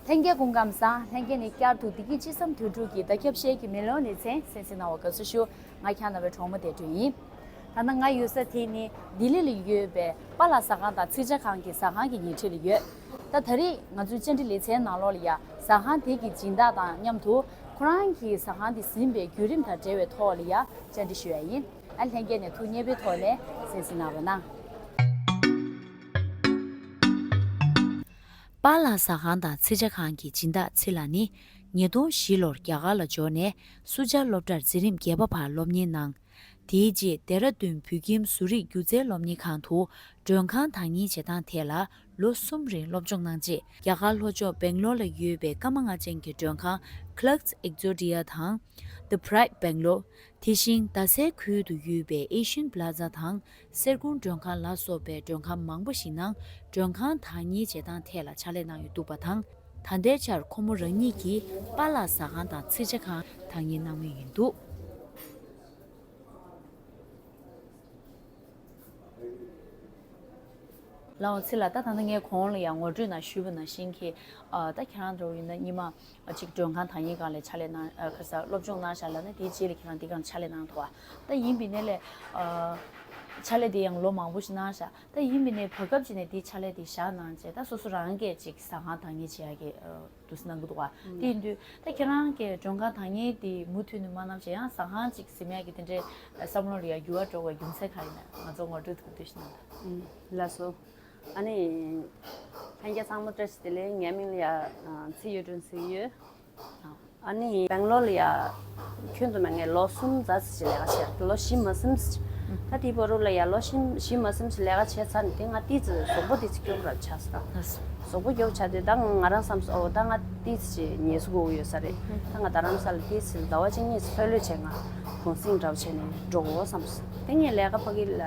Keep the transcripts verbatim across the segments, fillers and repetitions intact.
ལྷན་རྒྱས་སྐུ་ཁམས་བཟང་། ལྷན་རྒྱས་ནས་བསྐྱར་དུ་བདེ་སྐྱིད་ཅི་བསམ་དོན་གྲུབ་ཀྱི་བརྡ་ཁྱབ་ཤེལ་གྱི་མེ་ལོང་ལེ་ཚན་གསན་གཟིགས་གནང་བར་དགའ་བསུ་ཞུ། ང་ཁྱེད་རྣམ་པའི་གྲོགས་མོ་བདེ་སྒྲོན་ཡིན། ད་ལྟ་ང་ཡོད་ས་དེ་ནི་ལྡི་ལི་ལ་ཡོད་པའི་པཱ་ལགས་ཟ་ཁང་དང་ཚིག་ཇ་ཁང་གི་ཟ་ཁང་གི་ཉེ་འཁྲིས་ལ་ཡོད། ད་ད་རེས་ང་ཚོའི་བཅར་འདྲི་ལེ་ཚན་ནང་ལོགས་ལ་ཡ་ཟ་ཁང་དེ་གི་སྦྱིན་བདག་དང་མཉམ་དུ་ཁོ་རང་གིས་ཟ་ཁང་དེ་ཟིན་པའི་བརྒྱུད་རིམ་དང་འབྲེལ་བའི་ཐོག་ལ་ཡ་བཅར་འདྲི་ཞུ་ཡ་ཡིན། ཨ་ལྷན་རྒྱས་ནས་ཐུགས་མཉེས་པོའི་ཐོག་ནས་གསན་གཟིགས་གནང་རོགས་གནང་། པཱ་ལགས་ཟ་ཁང་དང་ཚིག་ཇ་ཁང་གི་སྦྱིན་བདག་ཚེ་ལགས་ནི་ཉིས་སྟོང་བཞི་ལོར་རྒྱ་གར་ལ་འབྱོར་ནས་སུ་ཇཱ་སློབ་གྲྭར་འཛིན་རིམ་བརྒྱད་པ་བར་སློབ་གཉེར་གནང་། དེའི་རྗེས་ལྡེ་ར་ལྡུན་བོད་ཁྱིམ་བཟོ་རིག་སྒྱུ་རྩལ་སློབ་གཉེར་ཁང་དུ་མགྲོན་ཁང་བདག་གཉེར་བྱེད་སྟངས་ཐད་ལ་ལོ་གསུམ་རིང་སློབ་སྦྱོང་གནང་རྗེས་རྒྱ་གར་ལྷོ་ཕྱོགས་སྦེང་ལོར་ལ་ཡོད་པའི་སྐར་མ་ལྔ་ཅན་གྱི་མགྲོན་ཁང་Clarks Exodia དང་The Pride Bangalore། དེ་བཞིན་རྡ་སའི་ཁུལ་དུ་ཡོད་པའི་Asian Plaza དང་གསེར་ཀོང་མགྲོན་ཁང་ལ་སོགས་པའི་མགྲོན་ཁང་མང་པོ་ཞིག་ནང་མགྲོན་ཁང་བདག་གཉེར་བྱེད་སྟངས་ཐད་ལ་ཕྱག་ལས་གནང་ཡོད་འདུག་པ་དང་། ད་ལྟའི་ཆར་ཁོ་མོ་རང་ཉིད་ཀྱིས་པཱ་ལགས་ཟ་ཁང་དང་ཚིག་ཇ་ཁང་བདག་གཉེར་གནང་མུས་ཡིན་འདུག། ལགས་འོང་། ཚེ་ལགས། ད་ད་ལྟ་ངས་གོང་ལ་ཡང་ངོ་སྤྲོད་ནང་ཞུས་པ་ནང་བཞིན་གྱི་ཨ་ད་ཁྱེད་རང་འདྲ་བོ་ཡིན་ན་སྔོན་མ་ཨ་ཅིག་མགྲོན་ཁང་བདག་གཉེར་ཁང་ལ་ཕྱག་ལས་གནང་ཨ་ག་ས་སློབ་སྦྱོང་གནང་བཞག་ལབ་ན། དེའི་རྗེས་ལ་ཁྱེད་རང་འདི་ག་ལ་ཕྱག་ལས་གནང་འདུག་པ། ད་ཡིན་པ་ཡིན་ནའི་ལས་ཨ་ཕྱག་ལས་དེ་ཡང་ལོ་མང་པོ་ཞིག་གནང་བཞག། ད་ཡིན་པ་ཡིན་ནའི་བར་སྐབས་ཅིག་ནས་དེའི་ཕྱག་ལས་དེ་བཞག་གནང་རྗེས་ད་སོ་སོ་རང་གིས་ཅིག་ཟ་ཁང་བདག་གཉེར་བྱེད་ཡག་གི་ཨ་འདུག་སེ་གནང་གི་འདུག་པ། དེ་ཡིན་དུས་ད་ཁྱེད་རང་གིས་མགྲོན་ཁང་བདག་གཉེར་དེ་མུ་མཐུད་ནས་མ་གནང་བྱས་ཡང་ཟ་ཁང་ཅིག་ཟིན་ཡག་གི་དེ་འདྲའི་བསམ་བློ་ལ་ཡང་འགྱུར་བ་འགྲོ་བའི་རྒྱུ་མཚན་ག་རེ་ཡིན་ན་ང་ཚོ་ངོ་སྤྲོད་ཐུབ་འདུག་ཞུ་གནང་དང་། ལགས་སོ། ཨ་ནི་ལྷན་རྒྱས་ཚང་མ་བཀྲ་ཤིས་བདེ་ལེགས། ངའི་མིང་ལ་ཡ་ཚེ་གཡུ་སྒྲོན་ཟེར་གྱི་ཡོད། ཨ་ནི་སྦེང་ལོར་ལ་ཡ་ཁྱོན་དུ་མ་ངས་ལོ་གསུམ་ཙམ་ཞིག་ལས་ཀ་བྱས། ལོ་བཞི་མ་ཟིན་ཙམ། ད་དེའི་བར་དུ་ལ་ཡ་ལོ་བཞི་བཞི་མ་ཟིན་ཙམ་ལས་ཀ་བྱས་ཚར་ནས་དེ་ང་ཏོག་ཙམ་གཟུགས་པོ་ཏོག་ཙམ་སྐྱོ་པོ་རང་ཆགས་སོང་། གཟུགས་པོ་སྐྱོ་པོ་ཆགས་དུས་ད་ང་རང་བསམ་སོང་། ཨོ་ད་ང་ཏོག་ཙམ་ཉལ་ས་དགོས་ཀྱི་ཡོད་ས་རེད། ད་ང་རྡ་རམ་ས་ལ་ཏོག་ཙམ་ཟླ་བ་གཅིག་གཉིས་ཚོད་ལོས་བྱས་ང་གུང་སེང་འདྲ་བོ་བྱས་ནས་འགྲོ་དགོས་བསམ་སོང་། དེ་ངས་ལས་ཀ་ཕ་གི་ལ་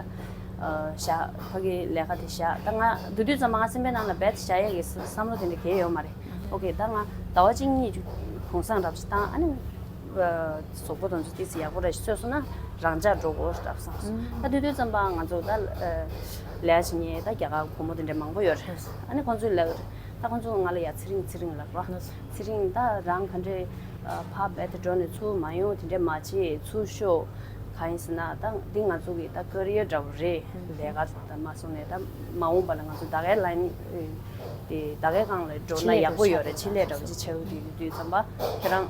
བཞག་ཕ་གི་ལས་ཀ་དེ་བཞག། ད་ང་དེ་དུས་ཙམ་པ་ང་སེམས་པའི་ནང་ལ་རྦད་དེ་བཞག་ཡག་གི་བསམ་བློ་དེ་འདྲ་གང་ཡང་ཡོད་མ་རེད། ཨོ་ཁེ། ད་ང་ཟླ་བ་གཅིག་གཉིས་གུང་སེང་འདྲ་བོ་ཞིག་བཏང་། ཨ་ནི་གཟུགས་པོ་དང་ཚོ་ཏོག་ཙམ་ཡག་པོ་རེ་ཞིག་ཚོད་སོང་ན་རང་འཇགས་འགྲོ་དགོས་འདྲ་བསམ་སོང་། ད་དེ་དུས་ཙམ་པ་ང་ཚོ་ད་ལས་བྱེད་མཁན་ད་རྒྱ་གར་བུ་མོ་དེ་འདྲ་མང་པོ་ཡོད་རེད། ཨ་ནི་ཁོང་ཚོས་ལབ་ཀྱི་རེད། ད་ཁོང་ཚོ་ང་ལ་ཡ་ཚེ་རིང་ཚེ་རིང་ལབ་རོགས། ཚེ་རིང་ད་རང་ག་འདྲས་ཕར་རྦད་དེ་འགྲོ་ནས་ཚུར་མ་ཡོང་། དེ་འདྲས་མ་བྱེད། ཚུར་ཤོག། གང་ཡིན་ཟེར་ན་ད་འདི་ང་ཚོ་གི་ད་ཀེ་རི་ཡར་འདྲ་བོ་རེད། ལས་ཀ་ད་མ་སོང་ནས་ད་མ་འོངས་པ་ལ་ང་ཚོ་ད་གའི་ལ་ཡིན་དེ་ད་གའི་སྒང་ལ་འགྲོ་ན་ཡག་པོ་ཡོད་རེད། ཆེད་ལས་འདྲ་བོ་ཅིག་བྱེད་འོས་དུས་དུས་ཙམ་པ་ཁྱོད་རང་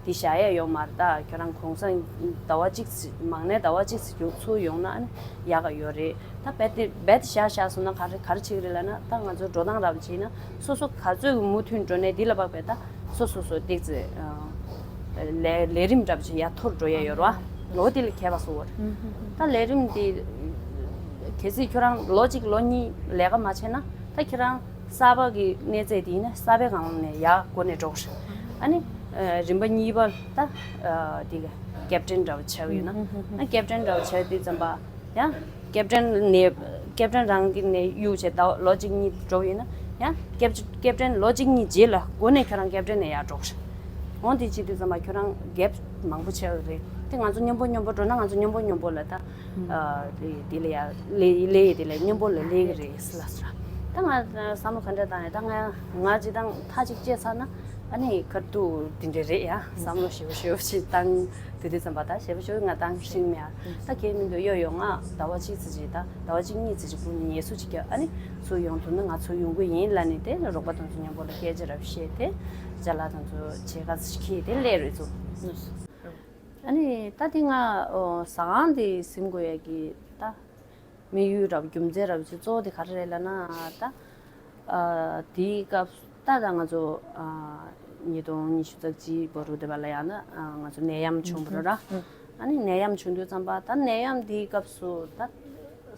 འདི་བཞག་ཡ་ཡོད་མ་རེད། ད་ཁྱོད་རང་གུང་སེང་ཟླ་བ་གཅིག་ཙམ་མང་ནས་ཟླ་བ་གཅིག་ཙམ་རྒྱུགས་ཚུར་ཡོང་ན་ཨ་ནི་ཡག་ག་ཡོད་རེད། ད་རྦད་དེ་རྦད་དེ་བཞག་བཞག་སོང་ན་ག་རེ་ག་རེ་བྱེད་ཀྱི་རེད་ལབ་ན། ད་ང་ཚོ་འགྲོ་སྟངས་རབ་བྱེད་ན་སོ་སོ་ག་ཚོད་ཀྱི་མུ་མཐུད་འགྲོ་ནས་འདི་ལ་དཔག་པའི་ད་སོ་སོ་སོ་ཏོག་ཙམ་ལས་ལས་རིམ་འདྲ་བ་ཅིག་ཡར་མཐོ་རུ་འགྲོ་ཡ་ཡོད་རེད་བ། ལོ་དེ་ལ་མཁས་པ་བཟོ་བར་ད་ལས་རིམ་དེ་གལ་སྲིད་ཁྱོད་རང་ལོ་གཅིག་ལོ་གཉིས་ལས་ཀ་མ་བྱས་ན་ད་ཁྱེད་རང་གསར་པ་གི་གནས་ཚད་དེ་ཡིན་ན་གསར་པའི་སྒང་ནས་ཡར་འགོ་ནས་འགྲོ་དགོས་རེད། ཨ་ནི་རིམ་པ་གཉིས་པ་ད་དེ་ཀེབ་ཊན་འདྲ་བ་ཆགས་ཡོད་ན། ཨ་ཀེབ་ཊན་འདྲ་བ་ཆགས་དུས་ཙམ་པ། ཡང་ཀེབ་ཊན་ནས་ཀེབ་ཊན་རང་གི་ནས་གཡུག་བྱས་ད་ལོ་གཅིག་གཉིས་འགྲོ་ཡིན་ན་ཡང་ཀེབ་ཀེབ་ཊན་ལོ་གཅིག་གཉིས་རྗེས་ལ་འགོ་ནས་ཁྱོད་རང་ཀེབ་ཊན་ནས་ཡར་འགྲོ་གི་རེད། འོང་དེ་བྱེད་དུས་ཙམ་པ་ཁྱོད་རང་གེབ་མང་པོ་ཆགས་ཀྱི་རེད། དེ་ང་ཚོ་མཉམ་པོ་མཉམ་པོ་འགྲོ་ན་ང་ཚོ་མཉམ་པོ་མཉམ་པོ་ལ་ད་ཨ་དེ་དེ་ལ་ཡ་ལས་ལས་ཡི་དེ་ལ་མཉམ་པོ་ལ་ལས་ཀྱི་རེད་ལབ་སོང་། ད་ང་བསམ་བློ་ག་འདྲ་བཏང་ཡ། ད་ང་ང་སྤྱིར་བཏང་ཐག་ཅིག་བཅད་ཚར་ན་ཨ་ནི་ཁ་ཐུག་དེ་འདྲ་རེད་ཡ། བསམ་བློ་ཞེ་པོ་ཞེ་པོ་ཞིག་བཏང་། དེ་དུས་ཙམ་པ་ད་ཞེ་པོ་ཞེ་པོ་ང་བཏང་ཤེས་མེད་ཨ། ད་གལ་མི་འདུག་ཡོ་ཡོ་ང་ཟླ་བ་གཅིག་ཙམ་ཅིག་ད་ཟླ་བ་གཅིག་གཉིས་ཙམ་ཅིག་སྒུག་ནས་ངལ་གསོ་ཅིག་རྒྱབ། ཨ་ནི་ཚུར་ཡོང་ཐུབ་ན་ང་ཚུར་ཡོང་གི་ཡིན་ལབ་ནས་དེ་རོགས་པ་དང་ཚོ་མཉམ་པོ་ལ་སྐད་ཆ་རབ་བཤད་དེ་ཅ་ལག་དང་ཚོ་བྱེད་ག་ཚོ་ཁྱེར་དེ་སླེབས་རེད་ཚུར། ཨ་ནི་ད་དེ་ང་ཟ་ཁང་དེ་ཟིན་དགོས་ཡ་གི་ད་དམིགས་ཡུལ་རབ་རྒྱུ་མཚན་རབ་ཅིག་གཙོ་བོ་དེ་ག་རེ་རེད་ལབ་ན་ད། ཨ་དེའི་སྐབས་ད་ད་ང་ཚོ་ཨ་ཉིས་སྟོང་ཉི་ཤུ་རྩ་གཅིག་བར་དུ་དེ་བ་ལ་ཡང་ན་ཨ་ང་ཚོ་ནད་ཡམས་བྱུང་བ་རེད་ར། ཨ་ནི་ནད་ཡམས་བྱུང་དུས་ཙམ་པ་ད་ནད་ཡམས་དེའི་སྐབས་སུ་ད་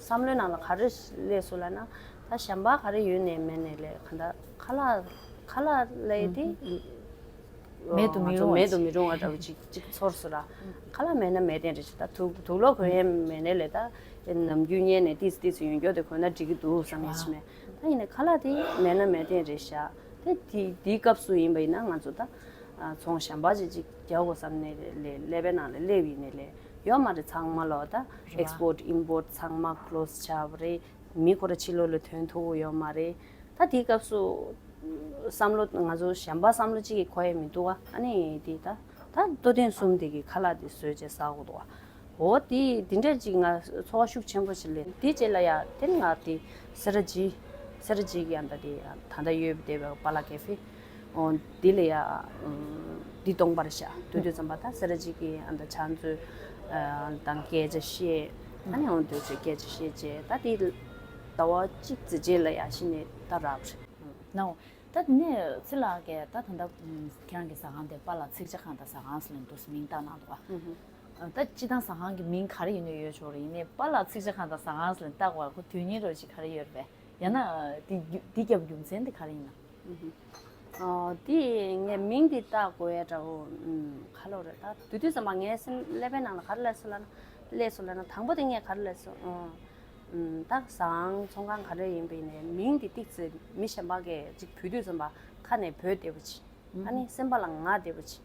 བསམ་བློའི་ནང་ལ་ག་རེ་སླེབས་སོང་ལབ་ན། ད་གཞན་པ་ག་རེ་ཡོད་ནས་མེད་ནས་ལས་ག་ད་ཁ་ལག་ཁ་ལག་ལས་དེ་མེད་དུ་མི་ང་ཚོ་རུང་བ་མེད་དུ་ཞིག་མི་རུང་བ་འདྲ་བོ་ཅིག་ཅིག་ཚོར་སོང་ར། ཁ་ལག་མེད་ན་མེད་དེ་རེད་ཅིག་ད་དུག་དུག་ལོག་གོན་ཡས་མེད་ནས་ལས་ད་ནམ་རྒྱུན་ཉལ་ནས་ཏིས་ཏིས་ཡོན་སྐྱོ་དེ་གོན་ན་འགྲིག་གི་འདུག་བསམ་ཡས་ཅིག་མེད། ད་ཡིན་ནའི་ཁ་ལག་དེ་མེད་ན་མེད་དེ་རེད་ཤག་དེ་དེ་དེའི་སྐབས་སུ་ཡིན་པ་ཡིན་ན་ང་ཚོ་ད་ཚོང་གཞན་པ་ཅིག་ཅིག་རྒྱག་དགོས་བསམ་ནས་ལས་ཀླད་པའི་ནང་ལ་སླེབས་ཡིན་ནས་ལས་ཡོད་མ་རེད། ཚང་མ་ལོ་ད་ཨེག་སི་པོར་ཊི་ཨིམ་པོར་ཊི་ཚང་མ་ཀློ་སི་ཆགས་པ་རེད། མི་ཁོ་ར་ཕྱི་ལོགས་ལ་ཐོན་ཐུབ་ཀྱི་ཡོད་མ་རེད། ད་དེའི་སྐབས་སུ་ བསམ་བློ་ང་ཚོ་གཞན་པ་བསམ་བློ་གཅིག་གིས་གོ་ཡ་མི་འདུག་བ། ཨ་ནི་དེ་ད་ད་ལྟོ་ཐེངས་གསུམ་དེ་གི་ཁ་ལག་དེ་བཟོས་བྱས་ཟ་དགོས་འདུག་བ། འོ་དེ་དེ་འདྲས་ཅིག་ང་ཚོར་བ་ཤུགས་ཆེན་པོ་ཞིག་སླེབས། དེ་རྗེས་ལ་ཡ་དེ་ནི་ང་དེ་སེ་ར་བྱེས་སེ་ར་བྱེས་ཀྱི་ཨ་མདའ་དེ་ད་ལྟ་ཡོད་པ་དེ་བས་པཱ་ལགས་ཀེ་ཧྥེ། འོ་དེ་ལ་ཡ་འདི་སྟོང་པར་བཞག་དུས་དུས་ཙམ་པ་ད་སེ་ར་བྱེས་ཀྱི་ཨ་མདའ་ཕྱག་མཛོད་དང་སྐད་ཆ་བཤད། ཨ་ནི་འོ་དེ་ཚོའི་སྐད་ཆ་བཤད་རྗེས་ད་དེ་ཟླ་བ་གཅིག་ཙམ་རྗེས་ལ་ཡ་གཞི་ནས་ད་རག་པ་རེད། ནའོ། ད་དེ་ནས་ཚེ་ལགས་ཀྱིས་ད་ད་ལྟ་ཁྱེད་རང་གི་ཟ་ཁང་དེ་པཱ་ལགས་ཚིག་ཇ་ཁང་དང་ཟ་ཁང་ཟེར་ནས་འདུག་སེ་མིང་བཏགས་གནང་འདུག་ག་ཨ། ད་སྤྱིར་བཏང་ཟ་ཁང་གི་མིང་ག་རེ་ཡིན་ནའི་ཡོད་ཆོག་རེད། ཡིན་ནའི་པཱ་ལགས་ཚིག་ཇ་ཁང་དང་ཟ་ཁང་ཟེར་ནས་བཏགས་པ་ཁོ་དོན་སྙིང་རོ་ཅིག་ག་རེ་ཡོད་རེད་པས། ཡང་ན་དེ་རྒྱུ་དེ་རྒྱབ་རྒྱུ་མཚན་དེ་ག་རེ་ཡིན་ནམ། ཨོ་དེ་ངས་མིང་དེ་བཏགས་དགོས་ཡ་འདྲ་བོ་ཁ་ལོ་རེད། ད་དུས་དུས་ཙམ་པ་ངའི་སེམས་ཀླད་པའི་ནང་ལ་ག་རེ་སླེབས་སོང་ལབ་ན་སླེབས་སོང་ལབ་ན་དང་པོ་དེ་ངས་ག་རེ་སླེབས་སོང་། ད་ཟ་ཁང་ཚོང་ཁང་ག་རེ་ཡིན་པ་ཡིན་ནའི་མིང་དེ་ཏིག་ཙི་མི་གཞན་པ་གིས་ཅིག་བོས་དུས་ཙམ་པ་ཁ་ནས་བོས་བདེ་པོ་ཅིག་ཨ་ནི་སེམས་པ་ལ་ང་བདེ་པོ་ཅིག་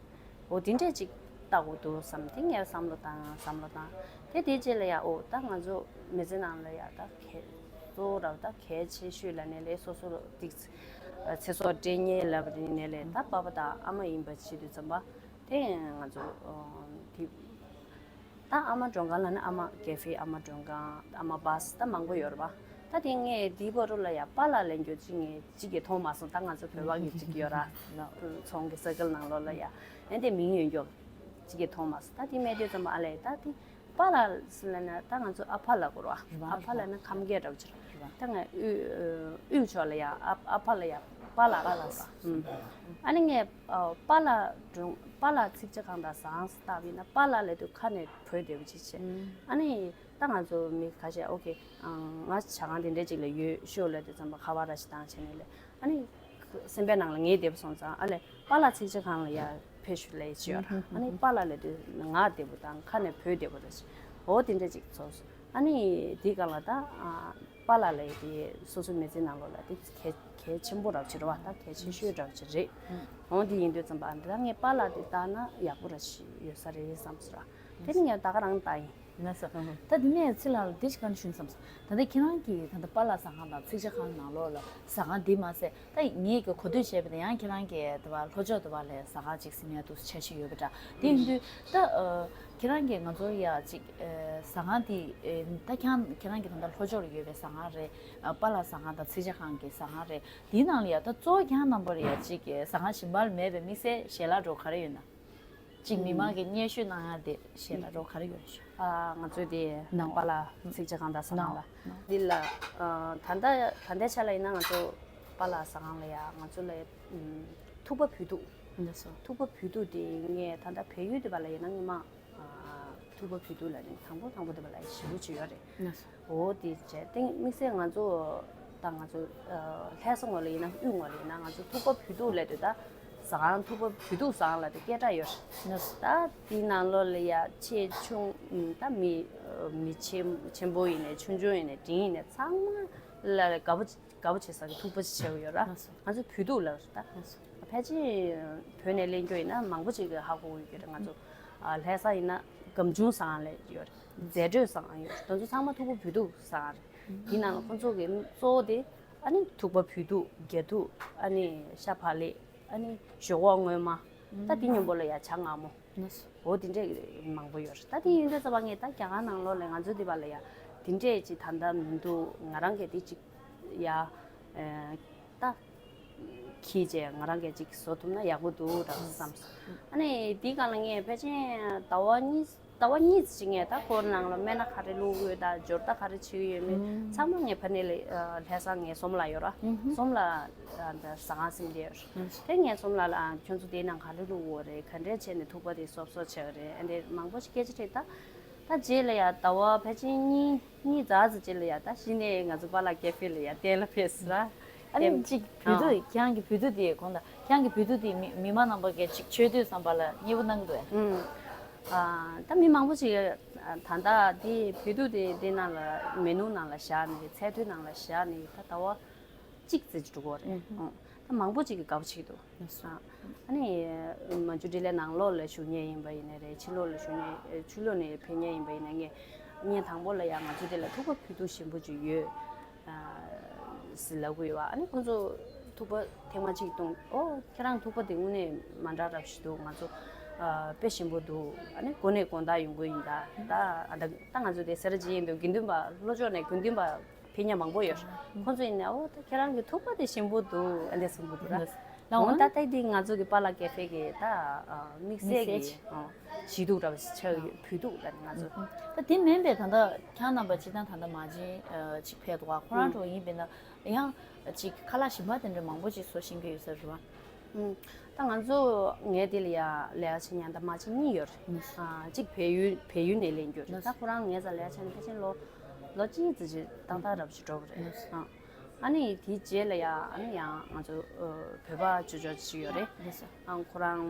འོ་དེ་འདྲས་ཅིག་བཏགས་དགོས་འདུག་བསམ། དེ་ངས་བསམ་བློ་བཏང་བསམ་བློ་བཏང་། དེ་དེའི་རྗེས་ལ་ཡ་འོ་ད་ང་ཚོ་མི་ཚེ་ནང་ལ་ཡ་ད་གལ་གཙོ་བོ་ར་ད་གལ་ཆེ་ཤོས་ལབ་ནའི་ལས་སོ་སོ་ཏིག་ཙི་ཚེ་སྲོག་སྤྲད་མཁན་ལབ་ནའི་ལས་ད་པ་ཕ་དང་ཨ་མ་ཡིན་པ་བྱེད་དུས་ཙམ་པ་དེ་ང་ཚོ་དེ། ད་ཨ་མ་མགྲོན་ཁང་ལབ་ན་ཨ་མ་ཀེ་ཧྥེ། ཨ་མ་མགྲོན་ཁང་། ཨ་མ་བཱས། ད་མང་པོ་ཡོད་རེད་པ། ད་དེ་ངས་དེའི་བར་དུ་ལ་ཡ་པཱ་ལགས་ལབ་རྒྱུ་ཅིག་ངས་གཅིག་ཀྱང་མཐོང་མ་སོང་། ད་ང་ཚོ་བོད་པ་གི་ཅིག་ཡོད་ར། ཚོང་གི་སར་ཀལ་ནང་ལོགས་ལ་ཡ་ཨེ་འདྲས་མིང་ཡོད་རྒྱུ་གཅིག་ཀྱང་མཐོང་མ་སོང་། ད་དེ་མེད་དུས་ཙམ་པ་ཨ་ལས་ད་དེ་པཱ་ལགས་ལབ་ན་ད་ང་ཚོ་ཨ་ཕ་ལབ་དགོས་རེད་པ། ཨ་ཕ་ལབ་ན་ཁམས་སྐད་འདྲ་པོ་ཅིག་རེད་པ། ད་ངས་དབུས་དབུས་ཕྱོགས་ལ་ཡ་ཨ་ཨ་ཕ་ལ་ཡ་པཱ་ལགས་ལབ་དགོས་རེད་པ། ཨ་ནི་ངས་པཱ་ལགས་མགྲོན་པཱ་ལགས་ཚིག་ཇ་ཁང་དང་ཟ་ཁང་ཟེར་བཏགས་པ་ཡིན་ན་པཱ་ལགས་ལབ་དུས་ཁ་ནས་བོས་བདེ་པོ་ཅིག་བྱས། ཨ་ནི་ད་ང་ཚོ་མི་ཁ་ཤས་ཨོ་ཁེ་ང་ཇ་ཁང་དེ་འདྲས་ཅིག་ལ་ཡོད་ཤོག་ལབ་དུས་ཙམ་པ་ཁ་པར་ར་ཞིག་བཏང་བྱས་ནས་ལས། ཨ་ནི་སེམས་པའི་ནང་ལ་ངས་བདེ་པོ་སོང་ཙང་ཨ་ལས་པཱ་ལགས་ཚིག་ཇ་ཁང་ལ་ཡ་ཕེབས་ཤོག་ལབ་ཡ་ཅིག་ཡོད་ར། ཨ་ནི་པཱ་ལགས་ལབ་དུས་ང་བདེ་པོ་དང་ཁ་ནས་བོས་བདེ་པོ་རེད་ཅིག་འོ་དེ་འདྲས་ཅིག་ཚོར་སོང་། ཨ་ནི་དེའི་སྒང་ལ་ད་པཱ་ལགས་ལབ་ཡ་དེ་སོ་སོའི་མི་ཚེའི་ནང་ལོགས་ལ་དེ་གལ་གལ་ཆེན་པོ་འདྲ་པོ་ཅིག་རེད་པ། ད་གལ་ཆེ་ཤོས་འདྲ་པོ་ཅིག་རེད། འོ་དེ་ཡིན་དུས་ཙམ་པ་ད་ངས་པཱ་ལགས་དེ་བཏགས་ན་ཡག་པོ་འདྲ་ཅིག་ཡོད་ས་རེད་བསམ་སོང་ར། དེ་ནི་ངས་ད་ག་རང་བཏགས་ཡིན། ལགས་སོ། ད་དེ་ནས་ཚེ་ལགས་ལ་དེ་ཞིག་བཀའ་འདྲི་ཞུ་བསམ་སོང་། ད་ལྟ་ཁྱེད་རང་གིས་ད་ལྟ་པཱ་ལགས་ཟ་ཁང་དང་ཚིག་ཇ་ཁང་ནང་ལོགས་ལ་ཟ་ཁང་འདི་མ་ཟད་ད་ངེད་ཀྱིས་གོ་ཐོས་བྱས་པ་དང་ཡང་ཁྱེད་རང་གིས་དེ་བ་ལྷོ་ཕྱོགས་དེ་བ་ལ་ཟ་ཁང་ཅིག་ཟིན་ཡ་འདུག་འཆར་གཞི་ཡོད་པ་འདྲ། དེ་ཡིན་དུས་ད་ཁྱེད་རང་གིས་ང་ཚོར་ཡ་ཅིག་ཟ་ཁང་དེ་ད་ཁྱེད་རང་ཁྱེད་རང་གིས་ད་ལྟ་ལྷོ་ཕྱོགས་ལ་ཡོད་པའི་ཟ་ཁང་རེད། པཱ་ལགས་ཟ་ཁང་དང་ཚིག་ཇ་ཁང་གི་ཟ་ཁང་རེད། དེའི་ནང་ལ་ཡ་ད་གཙོ་བོ་ཁྱེད་རང་རྣམ་པར་ཡ་ཅིག་ཟ་ཁང་གཞན་པ་ལ་མེད་པའི་དམིགས་བསལ་ཞལ་ལག་འདྲ་པོ་ག་རེ་ཡོད་ན། ཅིག་མི་མང་གི་སྙན་ཞུ་གནང་ཡ་དེ་ཞལ་ལག་འདྲ་པོ་ག་རེ་ཡོད་རེད་ཤག་ཨ། ང་ཚོའི་དེ་ནང་པཱ་ལགས་ཚིག་ཇ་ཁང་དང་ཟ་ཁང་ལ། ནང་། འདི་ལ་ཨ། ད་ལྟ་ད་ལྟའི་ཆ་ལ་ཡིན་ན་ང་ཚོ་པཱ་ལགས་ཟ་ཁང་ལ་ཡ་ང་ཚོ་ལ་ཨམ། ཐུག་པ་བོད་ཐུག་ལགས་སོ། ཐུག་པ་བོད་ཐུག་དེ་ངས་ད་ལྟ་བལ་ཡུལ་དེ་པ་ལ་ཡིན་ན་སྔོན་མ་ཨ། ཐུག་པ་བོད་ཐུག་ལ་ནི་དང་པོ་དང་པོ་དེ་པ་ལ་ཡ་ཞེ་པོ་ཅིག་ཡོད་རེད། ལགས་སོ། འོ་དེ་བྱས་ཏེ་དམིགས་བསལ་ང་ཚོ་ད་ང་ཚོ་ལྷ་ས་ངོས་ལ་ཡིན་ན་དབུས་ངོས་ལ་ཡིན་ན་ང་ཚོ་ཐུག་པ་བོད་ཐུག་ལབ་དུས་ད་ཟ་ཁང་ཐུག་པ་བོད་ཐུག་ཟ་ཁང་ལབ་དུས་སྐད་གྲགས་ཡོད་རེད། ད་དེའི་ནང་ལོགས་ལ་ཡ་ཆེ་ཆུང་ད་མི་མི་ཆེན་ཆེན་པོ་ཡིན་ནའི་ཆུང་ཆུང་ཡིན་ནའི་འབྲིང་ཡིན་ནའི་ཚང་མ་ལ་དགའ་པོ་དགའ་པོ་བྱེད་ས་གི་ཐུག་པ་ཅིག་བྱེད་དགོས་ཡོད་ར། ང་ཚོ་བོད་ཐུག་ལབ་རེད་ད། ཕལ་ཆེར་བོད་ནས་གླེང་རྒྱུ་ཡིན་ན་མང་པོ་ཅིག་གིས་ཧ་གོ་གི་ཡོད་རེད། ང་ཚོ་ལྷ་ས་ཡིན་ན་སྒམ་ཆུང་ཟ་ཁང་ལབ་ཡོད་རེད། རྫས་སྤྲོད་ཟ་ཁང་ཡོད་རེད། དེ་ཚོ་ཚང་མ་ཐུག་པ་བོད་ཐུག་ཟ་ཁང་རེད། དེའི་ནང་ལ་ཁོང་ཚོ་གི་གཙོ་བོ་དེ་ཨ་ནི་ཐུག་པ་བོད་ཐུག་རྒྱ་ཐུག་ཨ་ནི་ཤ་བག་ལེབ་ཨ་ནི་ཞོག་ཁོག་སྔོན་མ། ད་དེ་མཉམ་པོ་ལ་ཡ་ཇ་མངར་མོ། འོ་དེ་འདྲས་མང་པོ་ཡོད་རེད། ད་དེ་ཡིན་དུས་ཙམ་པ་ངས་ད་རྒྱ་གར་ནང་ལོགས་ལ་ང་ཚོ་འདི་པ་ལ་ཡ་དེ་འདྲས་ཅིག་ད་ལྟ་མི་འདུག་ང་རང་གིས་དེ་ཅིག་ཡ་ད་ཁྱེར་བྱས་ང་རང་གིས་ཅིག་བཟོ་ཐུབ་ན་ཡག་པོ་འདུག་འདྲ་བསམ་སོང་། ཨ་ནི་དེའི་སྒང་ལ་ངས་ཕལ་ཆེར་ཟླ་བ་གཉིས་ཟླ་བ་གཉིས་ཅིག་ངས་ད་ཁོའི་ནང་ལ་སྨན་སྣ་ག་རེ་བླུགས་དགོས་དང་སྦྱོར་རྟ་ག་རེ་བྱེད་ཀྱི་ཡོད་མེད་ཚང་མ་ངས་ཕ་ནས་ལས་ལྷ་ས་ངའི་ཟོམ་ལ་ཡོད་ར། ཟོམ་ལ་ཟ་ཁང་ཟིན་བསྡད་ཡོད་ར། དེ་ངས་ཟོམ་ལ་ལ་ཁྱོད་ཚོ་དེའི་ནང་ག་རེ་བླུགས་དགོས་རེད། ག་འདྲས་བྱས་ནས་ཐུག་པ་དེ་སོབ་སོབ་བྱེད་ཀྱི་རེད། ཨ་འདྲས་མང་པོ་ཞིག་སྐད་ཆ་དྲིས་ད། ད་རྗེས་ལ་ཡ་ཟླ་བ་ཕལ་ཆེར་གཉིས་གཉིས་ཙམ་ཙམ་རྗེས་ལ་ཡ་ད་གཞི་ནས་ང་ཚོ་པཱ་ལགས་ཀེ་ཧྥེ་ལ་ཡ་གཏན་ལ་ཕེབས་སོང་ར། ཨ་ནི་ཨེ་ཅིག་བོད་ཐུག་ཨ། ཁྱེད་རང་གི་བོད་ཐུག་དེ་གོང་དང་ཁྱེད་རང་གི་བོད་ཐུག་དེ་མི་མི་མང་རྣམ་པ་གིས་ཅིག་མཆོད་དུས་ཙམ་པ་ལ་མཉེས་པོ་གནང་གི་འདུག་ཨེ། ཨ། ད་མི་མང་པོ་ཅིག་ད་ལྟ་དེ་བོད་ཐུག་དེ་དེ་ནང་ལ་མེ་ནུ་ནང་ལ་བཞག་ནས་ཚལ་ཐུན་ནང་ལ་བཞག་ནས་ད་ཟླ་བ་གཅིག་ཙམ་ཅིག་འགྲོ་གི་རེད། ཨ། ད་མང་པོ་ཅིག་གིས་དགའ་པོ་བྱེད་ཀྱི་འདུག་ཨ་ནི་མ་ཇུ་ཌི་ལའི་ནང་ལོགས་ལ་བཞུགས་མཁན་ཡིན་པ་ཡིན་ན་རེད། ཕྱི་ལོགས་ལ་བཞུགས་མཁན་ཕྱི་ལོགས་ནས་ཕེབས་མཁན་ཡིན་པ་ཡིན་ན་ངས་ཉིན་དང་པོ་ལ་ཡང་ང་ཚོ་དེ་ལ་ཐུག་པ་བོད་ཐུག་ཞིམ་པོ་ཅིག་ཡོད་ཟེར་ལབ་ཀྱི་ཡོད་པ། ཨ་ནི་ཁོང་ཚོ་ ཐུག་པ་ཐེངས་མ་གཅིག་བཏུང་། ཨོ་ཁྱེད་རང་ཐུག་པ་དེ་དངོས་གནས་མ་འདྲ་འདྲ་པོ་ཞིག་འདུག་ང་ཚོ་ཨ་དཔེ་ཞིམ་པོ་འདུག་ཨ་ནི་གོ་ནས་དགོང་དག་ཡོང་གི་ཡིན་ད། ད་ཨ་ད་ད་ང་ཚོ་དེ་སེ་ར་བྱེས་ཡིན་པས་དགེ་འདུན་པ་ལྷོ་ཕྱོགས་ནས་དགེ་འདུན་པ་ཕེབས་མཁན་མང་པོ་ཡོད། ཁོང་ཚོ་ཡིན་ནས་ཨོ་ད་ཁྱེད་རང་གི་ཐུག་པ་དེ་ཞིམ་པོ་འདུག་ཨ་འདྲ་གསུང་གི་འདུག་ར། ལའོ། འོ་ད་ལྟ་དེ་ང་ཚོ་གི་པཱ་ལགས་ཀེ་ཧྥེ་གི་ད་ཨ་དམིགས་བསལ་གྱི་ཨ་ཞི་གཏུག་འདྲ་པོ་ཞིག་ཆགས་ཡོད། བུ་ཐུག་ལ་ང་ཚོ། ད་དེ་མིན་པའི་ད་ལྟ་ཁྱེད་རྣམ་པ་སྤྱིར་བཏང་ད་ལྟ་མ་བྱན་ཅིག་ཕེབས་འདུག་ག་ཁོ་རང་ཚོ་ཡིན་པས་ན། ཡང་ཅིག་ཁ་ལག་ཞིམ་པ་དེ་འདྲ་མང་པོ་ཅིག་བཟོ་ཤེས་ཀྱི་ཡོད་ས་རེད་བ། ཨུམ། ད་ང་ཚོ་ངའི་དེ་ལ་ཡ་ལས་ཀ་བྱེད་མཁན་ད་མ་བྱན་གཉིས་ཡོད་རེད། ཨ་གཅིག་བལ་ཡུལ་བལ་ཡུལ་ནས་ལེན་རྒྱུ་རེད། ད་ཁོ་རང་ངའི་རྩ་ལས་ཀ་བྱེད་ནས་ཕལ་ཆེར་ལོ་ལོ་གཅིག་ཙམ་ཅིག་ཏག་ཏག་འདྲ་པོ་ཞིག་འགྲོ་གི་རེད། ཨ་ཨ་ནི་དེའི་རྗེས་ལ་ཡ་ཨ་ནི་ཡང་ང་ཚོ་བོད་པ་ཅོ་ཅོ་ཅིག་ཡོད་རེད། ཨ་ཁོ་རང་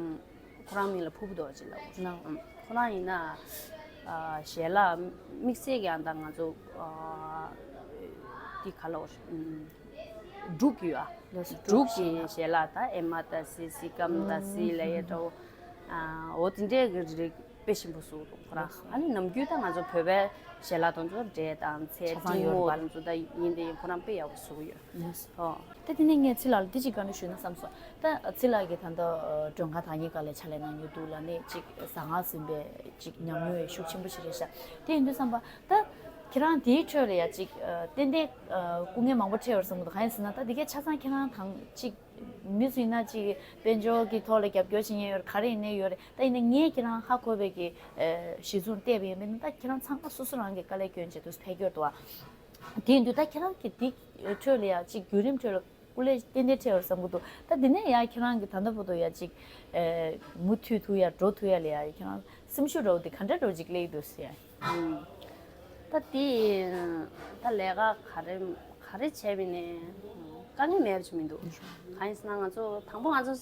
ཁོ་རང་མིང་ལ་ཕུར་བུ་རྡོ་རྗེ་ལབ། ཁོ་རང་ཡིན་ན་ཞལ་ལག་དམིགས་བསལ་གྱི་ཨ་ད་ང་ཚོ་འདི་ག་ལབ་དགེ་འབྲུ་ཡོད་ཨ། འབྲུ་གི་ཞལ་ལག་ད་ཨེ་མ་ད་སི་སི་ཀམ་ད་སི་ལ་ཡ་འདྲ་བོ། འོ་དེ་འདྲའི་གི་རིགས་དཔེ་ཞིམ་པོ་བཟོ་འདུག་ཁོ་རང་། ཨ་ནི་ནམ་རྒྱུན་ད་ང་ཚོ་བོད་པའི་ཞལ་ལག་དང་ཚོ་འབྲས་དང་ཚལ་ཆ་ཚང་སྤྲིན་ཡོད་མོ་རེད་པ། དང་ཚོ་ད་ཡིན་དེ་ཡིན་ཁོ་རང་དཔེ་ཡག་པོ་བཟོ་གི་ཡོད། ཨོ། ད་དེ་ནས་ངས་ཚེ་ལགས་ལ་འདི་གཅིག་བཀའ་འདྲི་ཞུས་ན་བསམ་སོང་། ད་ཚེ་ལགས་ཀྱིས་ད་ལྟ་མགྲོན་ཁང་དང་གཉིས་ཀ་ལ་ཕྱག་ལས་གནང་མྱོང་འདུག་ལ་ནི་གཅིག་ཟ་ཁང་ཟིན་པའི་གཅིག་ཉམས་མྱོང་ཡང་ཤུགས་ཆེན་པོ་ཞིག་རེད་ཤག་དེ་ཡིན་དུས་བསམ་པ་ད་ཁྱེད་རང་དེའི་ཁྲོད་ལ་ཡ་གཅིག་ཏན་ཏན་སྐུ་ངལ་མང་པོ་འཕྲད་ཡོད་བསམ་གི་འདུག་གང་ཡིན་ཟེར་ན་ད་འདི་གའི་ཆ་ཚང་ཁྱེད་རང་དང་གཅིག་མི་སུ་ཡིན་ན་གཅིག་དཔལ་འབྱོར་གྱི་ཐོག་ལ་རྒྱབ་སྐྱོར་བྱེད་མཁན་ཡོད་རེད། ག་རེ་ཡིན་ནའི་ཡོད་རེད། ད་ཡིན་ན་ངས་ཁྱེད་རང་ཧ་གོ་བའི་གི་གཞི་བཟུང་བལྟས་པ་ཡིན་པས་ན་ད་ཁྱེད་རང་ཚང་མ་སོ་སོ་རང་གི་དཀའ་ལས་སྐྱོན་བྱས་དུས་ཕལ་སྐྱོར་འདུག་ཨ། དེ་ཡིན་དུས་ད་ཁྱེད་རང་གི་འདི་ཁྲོད་ལ་ཡ་གཅིག་བརྒྱུད་རིམ་ཁྲོད་ལ་སྐུ་ལས་ཏན་ཏན་ཁྲེལ་བར་བསམ་གི་འདུག་ད་འདི་ནས་ཡ་ཁྱེད་རང་གི་ད་ལྟ་བར་དུ་ཡ་གཅིག་ཨེ་མུ་མཐུད་ཐུབ་ཡ་འགྲོ་ཐུབ་ཡ་ལ་ཡ་ཁྱེད་རང་སེམས་ཤུགས་འདྲ་བོ་འདི་ག་འདྲ་འདྲ་བོ་ཅིག་སླེབས་འདུག་ཟེར་ཡ། ད་དེ་ད་ལས་ཀ་ག་རེ་ག་རེ་བྱས་པ་ཡིན་ནའི་དཀའ་ངལ་མེད་པ་ཅིག་མི་འདུག་གང་ཡིན་ཟེར་ན་ང་ཚོ་དང་པོ་ང་ཚོ་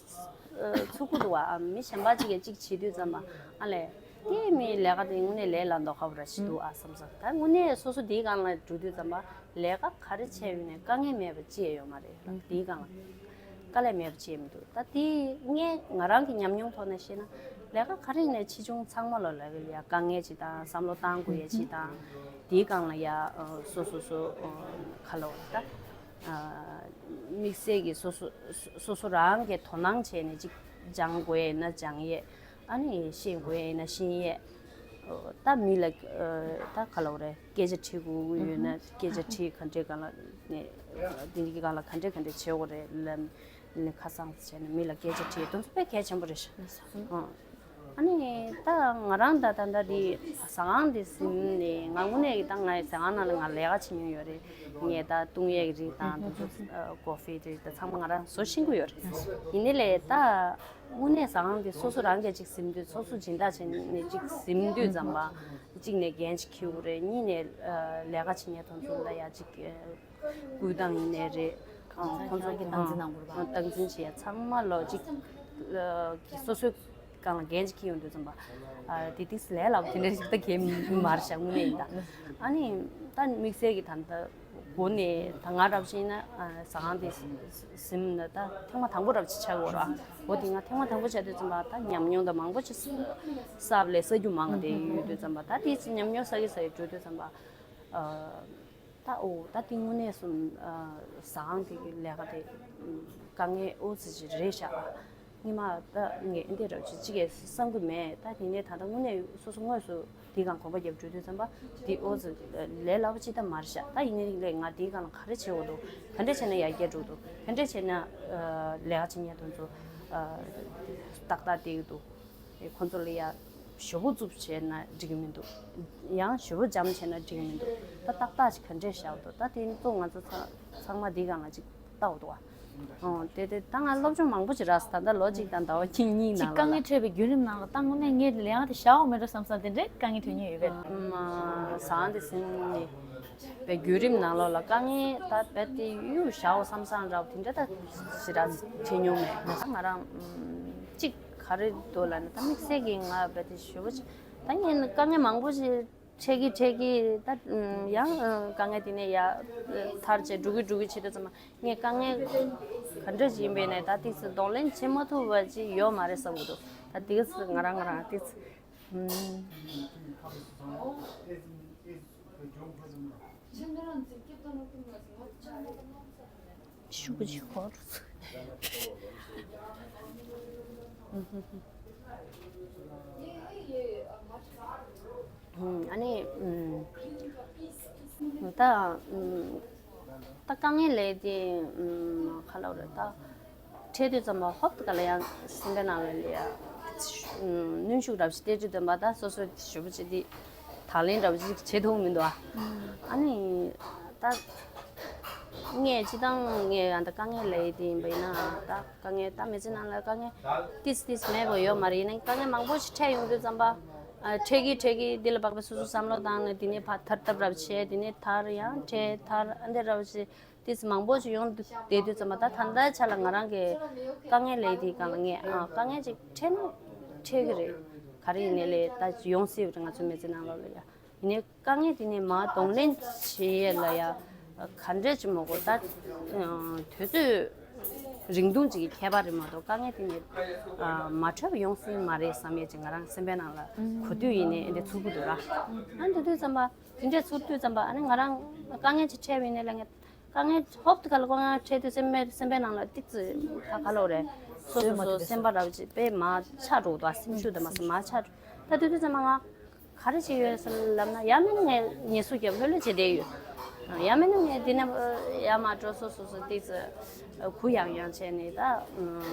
ཚུགས་ཀྱི་འདུག་བ། མི་གཞན་པ་ཅིག་གིས་ཅིག་བྱེད་དུས་ཙམ་པ་ཨ་ལས། དེ་མིན་ལས་ཀ་དེ་དངོས་གནས་ལས་ལ་མདོག་ཁ་པོ་ར་ཞིག་འདུག་ཨ་བསམ་སོང་། ད་དངོས་གནས་སོ་སོ་དེའི་སྒང་ལ་འགྲོ་དུས་ཙམ་པ་ལས་ཀ་ག་རེ་བྱས་ཡོད་ནའི་དཀའ་ངལ་མེད་པ་ཅི་ཡང་ཡོད་མ་རེད། དེའི་སྒང་ལ་དཀའ་ལས་མེད་པ་ཅི་ཡང་མི་འདུག་ད་དེ་ངས་ང་རང་གི་ཉམས་མྱོང་ཐོག་ནས་བཤད་ན་ལས་ཀ་ག་རེ་ཡིན་ནའི་ཆེ་ཆུང་ཚང་མ་ལ་ལས་ཀ་ལ་ཡ་དཀའ་ངལ་ཅིག་དང་བསམ་བློ་བཏང་དགོས་ཡ་ཅིག་དང་དེའི་སྒང་ལ་ཡ་སོ་སོ་སོ་ག་ལབ་དགོས་རེད་ད། དམིགས་བསལ་གྱི་སོ་སོ་སོ་སོ་རང་གི་དོ་སྣང་བྱས་ནས་ཅིག་སྦྱང་དགོས་ཡ་ཡིན་ན་སྦྱང་ཡས། ཨ་ནི་ཤེས་དགོས་ཡིན་ན་ཤེས་ཡས། ད་མི་ལ་ད་ག་ལབ་དགོས་རེད། སྐད་ཆ་དྲིས་དགོས་ཀྱི་ཡོད་ན་སྐད་ཆ་དྲིས། ག་འདྲའི་སྒང་ལ་ནས་འདི་འདྲའི་སྒང་ལ་ག་འདྲ་ག་འདྲ་བྱེད་དགོས་རེད་ལབ་ནས་ཁ་སང་བྱས་ནས་མི་ལ་སྐད་ཆ་དྲིས་དེ་ཚོ་དཔེ་གལ་ཆེན་པོ་རེད་ཤག་ཨ་ནི་ད་ང་རང་ད་ད་ད་འདི་ཟ་ཁང་འདི་ཟིན་ནས་ང་དངོས་གནས་ཀྱི་ད་ངའི་ཟ་ཁང་ནང་ལ་ང་ལས་ཀ་བྱེད་མྱོང་ཡོད་རེད། ངས་ད་བཏུང་ཡས་ཀྱི་རིགས་དང་དེ་ཚོ་ཀོ་ཧྥི་རིགས་ད་ཚང་མ་ང་རང་བཟོ་ཤེས་ཀྱི་ཡོད་རེད། ཡིན་ནའི་ལས་ད། དངོས་གནས་ཟ་ཁང་དེ་སོ་སོ་རང་གིས་ཅིག་ཟིན་དུས་སོ་སོ་སྦྱིན་བདག་བྱས་ནས་ཅིག་ཟིན་དུས་ཙམ་པ་གཅིག་ནས་འགན་ཅིག་འཁྱེར་དགོས་རེད། གཉིས་ནས་ལས་ཀ་བྱེད་མཁན་དེ་ཚོ་ལ་ཡ་ཅིག་སྐུལ་སྟངས་ཡིན་ནའི་རེད། ཁོང་ཚོ་གི་སྟངས་འཛིན་གནང་དགོས་རེད་པ། སྟངས་འཛིན་བྱེད་ཡ་ཚང་མ་ལོ་གཅིག་གི་སོ་སོའི་སྒང་ལ་འགན་ཅིག་འཁྱེར་ཡོང་དུས་ཙམ་པ་དེ་ཏིག་ཙམ་ལས་སླ་པོ་དེ་འདྲ་ཞིག་ད་གས་མ་རེད་ཤག་དངོས་གནས་ཡིན་ད། ཨ་ནི་ད་དམིགས་བསལ་གྱི་ད་ལྟ། སྒོ་ནས་ད་ང་འདྲ་པོ་ཅིག་ཡིན་ན་ཟ་ཁང་དེ་ཟིན་ན་ད་ཐེངས་མ་དང་པོ་འདྲ་པོ་ཅིག་ཆགས་ཀྱི་ཡོད་རེད། འོ་དེ་ང་ཐེངས་མ་དང་པོ་ཆགས་དུས་ཙམ་པ་ད་ཉམས་མྱོང་ད་མང་པོ་ཅིག་བསགས་ལས་བསགས་རྒྱུ་མང་གི་དེ་ཡོད་དུས་ཙམ་པ་ད་དེ་ཉམས་མྱོང་བསགས་ཀྱི་བསགས་ཀྱི་འགྲོ་དུས་ཙམ་པ་ད་འོ་ད་དེ་དངོས་གནས་སུ་ཟ་ཁང་དེ་གི་ལས་ཀ་དེ་དཀའ་ངལ་ཨོ་ཙི་ཅིག་རེད་ཤག་སྔོན་མ་ད་ངས་འདི་འདྲ་ཅིག་ཅིག་གས་བསམ་གྱི་མེད། ད་དེ་ནས་ད་ལྟ་དངོས་གནས་སོ་སོ་དངོས་སུ་དེའི་སྒང་གོམ་པ་རྒྱབ་འགྲོ་དུས་ཙམ་པ་དེ་ཨོ་ཙི་ལས་སླ་པོ་ཅིག་ད་མ་རེད་ཤག་ད་ཡིན་ནའི་ལས་ང་དེའི་སྒང་ལ་ག་རེ་བྱེད་དགོས་འདུག་ག་འདྲས་བྱས་ན་ཡར་རྒྱས་འགྲོ་འདུག་ག་འདྲས་བྱས་ན་ལས་ཀ་བྱེད་མཁན་དེ་ཚོ་ཏག་ཏག་བསྡད་ཀྱི་འདུག་ཁོ་ཚོ་ལ་ཡ་ཞེ་པོ་རྩུབ་བྱས་ན་འགྲིག་གི་མི་འདུག་ཡང་ཞེ་པོ་འཇམ་བྱས་ན་འགྲིག་གི་མི་འདུག་ད་ཏག་ཏག་ཅིག་ག་འདྲས་བཞག་འདུག་ད་དེ་ཚོ་ང་ཚོ་ཚང་ཚང་མ་དེའི་སྒང་ལ་ཅིག་ལྟ་འོ་འདུག་བ། ཨོ་དེ་དེ་ད་ང་སློབ་སྦྱོང་མང་པོ་ཅིག་རག་སོང་། ད་ལྟ་ལོ་གཅིག་དང་ཟླ་བ་གཉིས་གཉིས་ཅིག་ནང་དཀའ་ལ་ངལ་འཕྲད་པའི་བརྒྱུད་རིམ་ནང་ལ་ད་དངོས་གནས་ངས་ལས་ཀ་དེ་བྱའོ་མེད་འགྲོ་བསམ་བསམ་དེ་འདྲའི་དཀའ་ངལ་འཕྲད་མྱོང་ཡོད་པས། ཨམ། ཟ་ཁང་དེ་ཟིན་པའི་བརྒྱུད་རིམ་ནང་ལོགས་ལ་དཀའ་ངལ་ད་རྦད་དེ་གཡུག་བཞག་འོ་བསམ་བསམ་འདྲ་བོ་དེ་འདྲ་ད་ཞེ་དྲག་འཕྲད་མྱོང་མེད། ད་ང་རང་ཨམ། གཅིག་ག་རེ་འདུག་ལབ་ན་ད་དམིགས་བསལ་གྱི་ང་རྦད་དེ་ཞེ་པོ་ཅིག་ད་ངས་དཀའ་ངལ་མང་པོ་ཞིག་འཕྲད་ཀྱི་འཕྲད་ཀྱི་ད་ཡང་དཀའ་ངལ་དེ་ནས་ཡར་ཐར་བྱས་འགྲོ་གི་འགྲོ་གི་བྱེད་དུས་ཙམ་པ་ངས་དཀའ་ངལ་ག་འདྲ་ཞིག་ཡིན་པས་ནས་ད་ཏིག་ཙི་གདོང་ལེན་བྱེད་མ་ཐུབ་པ་ཅིག་ཡོད་མ་རེད་བསམ་གྱི་འདུག་ད་ཏིག་ཙི་ང་རང་ང་རང་ཏིག་ཙི་ཤུགས་ཀྱིས་ཧོར། ཨ་ནི། ད་ད་དཀའ་ངལ་ལས་དེ་ག་ལ་རེད། ད་འཕྲད་དུས་ཙམ་པ་ཧོབ་ཏེ་ག་ལ་ཡང་སེམས་པའི་ནང་ལ་ལ་ཡ་གནོན་ཤུགས་རབ་ཞིག་སྟེར་དུས་ཙམ་པ་ད་སོ་སོ་ཞུ་བ་བྱེད་དེ་དང་ལེན་རབ་ཞིག་བྱེད་ཐུབ་མི་འདུག་ཨ། ཨ་ནི་ད་ངས་སྤྱི་བཏང་ངས་ཡང་ད་དཀའ་ངལ་ལས་དེ་ཡིན་པ་ཡིན་ན་ད། དཀའ་ངལ་ད་མི་ཚེ་ནང་ལ་དཀའ་ངལ་ཏིས་ཏིས་མེད་པ་ཡོད་མ་རེད། ཡིན་ནའི་དཀའ་ངལ་མང་པོ་ཞིག་འཕྲད་ཡོང་དུས་ཙམ་པ། ཨ། འཕྲད་ཀྱི་འཕྲད་ཀྱི་འདི་ལ་དཔག་པའི་སོ་སོ་བསམ་བློ་བཏང་ནས་འདི་ནས་ཕར་ཐར་ཐབས་རབ་བྱས། འདི་ནས་ཐར་ཡང་འཕྲད་ཐར་ཨ་འདི་རབ་བྱས་ཏིས་མང་པོ་ཞིག་ཡོང་དུས་བསྡད་དུས་ཙམ་པ། ད་ད་ལྟའི་ཆ་ལ་ང་རང་གི་དཀའ་ངལ་ལས་དེའི་སྒང་ལ་ངས་ཨ་དཀའ་ངལ་ཅིག་འཕྲད་ན་འཕྲད་ཀྱི་རེད། ག་རེ་ཡིན་ནའི་ལས་ད་ཡོང་སྲིད་པ་རེད། ང་ཚོའི་མི་ཚེ་ནང་ལོགས་ལ་ཡ། ཡིན་ནའི་དཀའ་ངལ་དེ་ནས་མར་གདོང་ལེན་བྱེད་ཡས་ལ་ཡ་ག་འདྲས་ཅིག་མོ་གོ་ད། དུས་ཚོད་རིང་ཐུང་ཅིག་གི་ཁྱད་པར་རེད་མ་གཏོགས། དཀའ་ངལ་དེ་ནས་མ་འཕྲད་པ་ཡོང་སྲིད་མ་རེད་བསམ་ཡས་ཅིག་ང་རང་སེམས་པའི་ནང་ལ་གོ་དུས་ཡིན་ནའི་འདི་ཚུར་གི་འདུག་ར། ཨ་འདི་དུས་ཙམ་པ་དེ་འདྲས་ཚུར་དུས་ཙམ་པ། ཨ་ནི་ང་རང་དཀའ་ངལ་ཅིག་འཕྲད་པ་ཡིན་ནའི་ལ་ངས། དཀའ་ངལ་ཧོབ་ཏེ་ག་ལ་དཀའ་ངལ་འཕྲད་དུས་སེམས་པའི་སེམས་པའི་ནང་ལ་ཏིག་ཙི་ད་ག་ལོ་རེད། སོ་སོ་སོ་སེམས་པ་རབ་ཅིག་དཔེ་མར་ཆག་འགྲོ་འདུག་སེམས་ཤུགས་དེ་མ་སེམས་མར་ཆག་འགྲོ། ད་དུས་དུས་ཙམ་པ་ང་ག་རེ་བྱེད་ཡོད་ཟེར་ལབ་ན། ཡང་མིན་ན་ངས་ངལ་གསོ་རྒྱབ་ལྷོད་ལྷོད་བྱེད་བསྡད་ཡོད། ཡང་མིན་ན་ངས་འདི་ནས་ཡར་མར་འགྲོ། སོ་སོ་སོ་ཏིག་ཙི་གུ་ཡངས་ཡངས་བྱས་ནས། ད་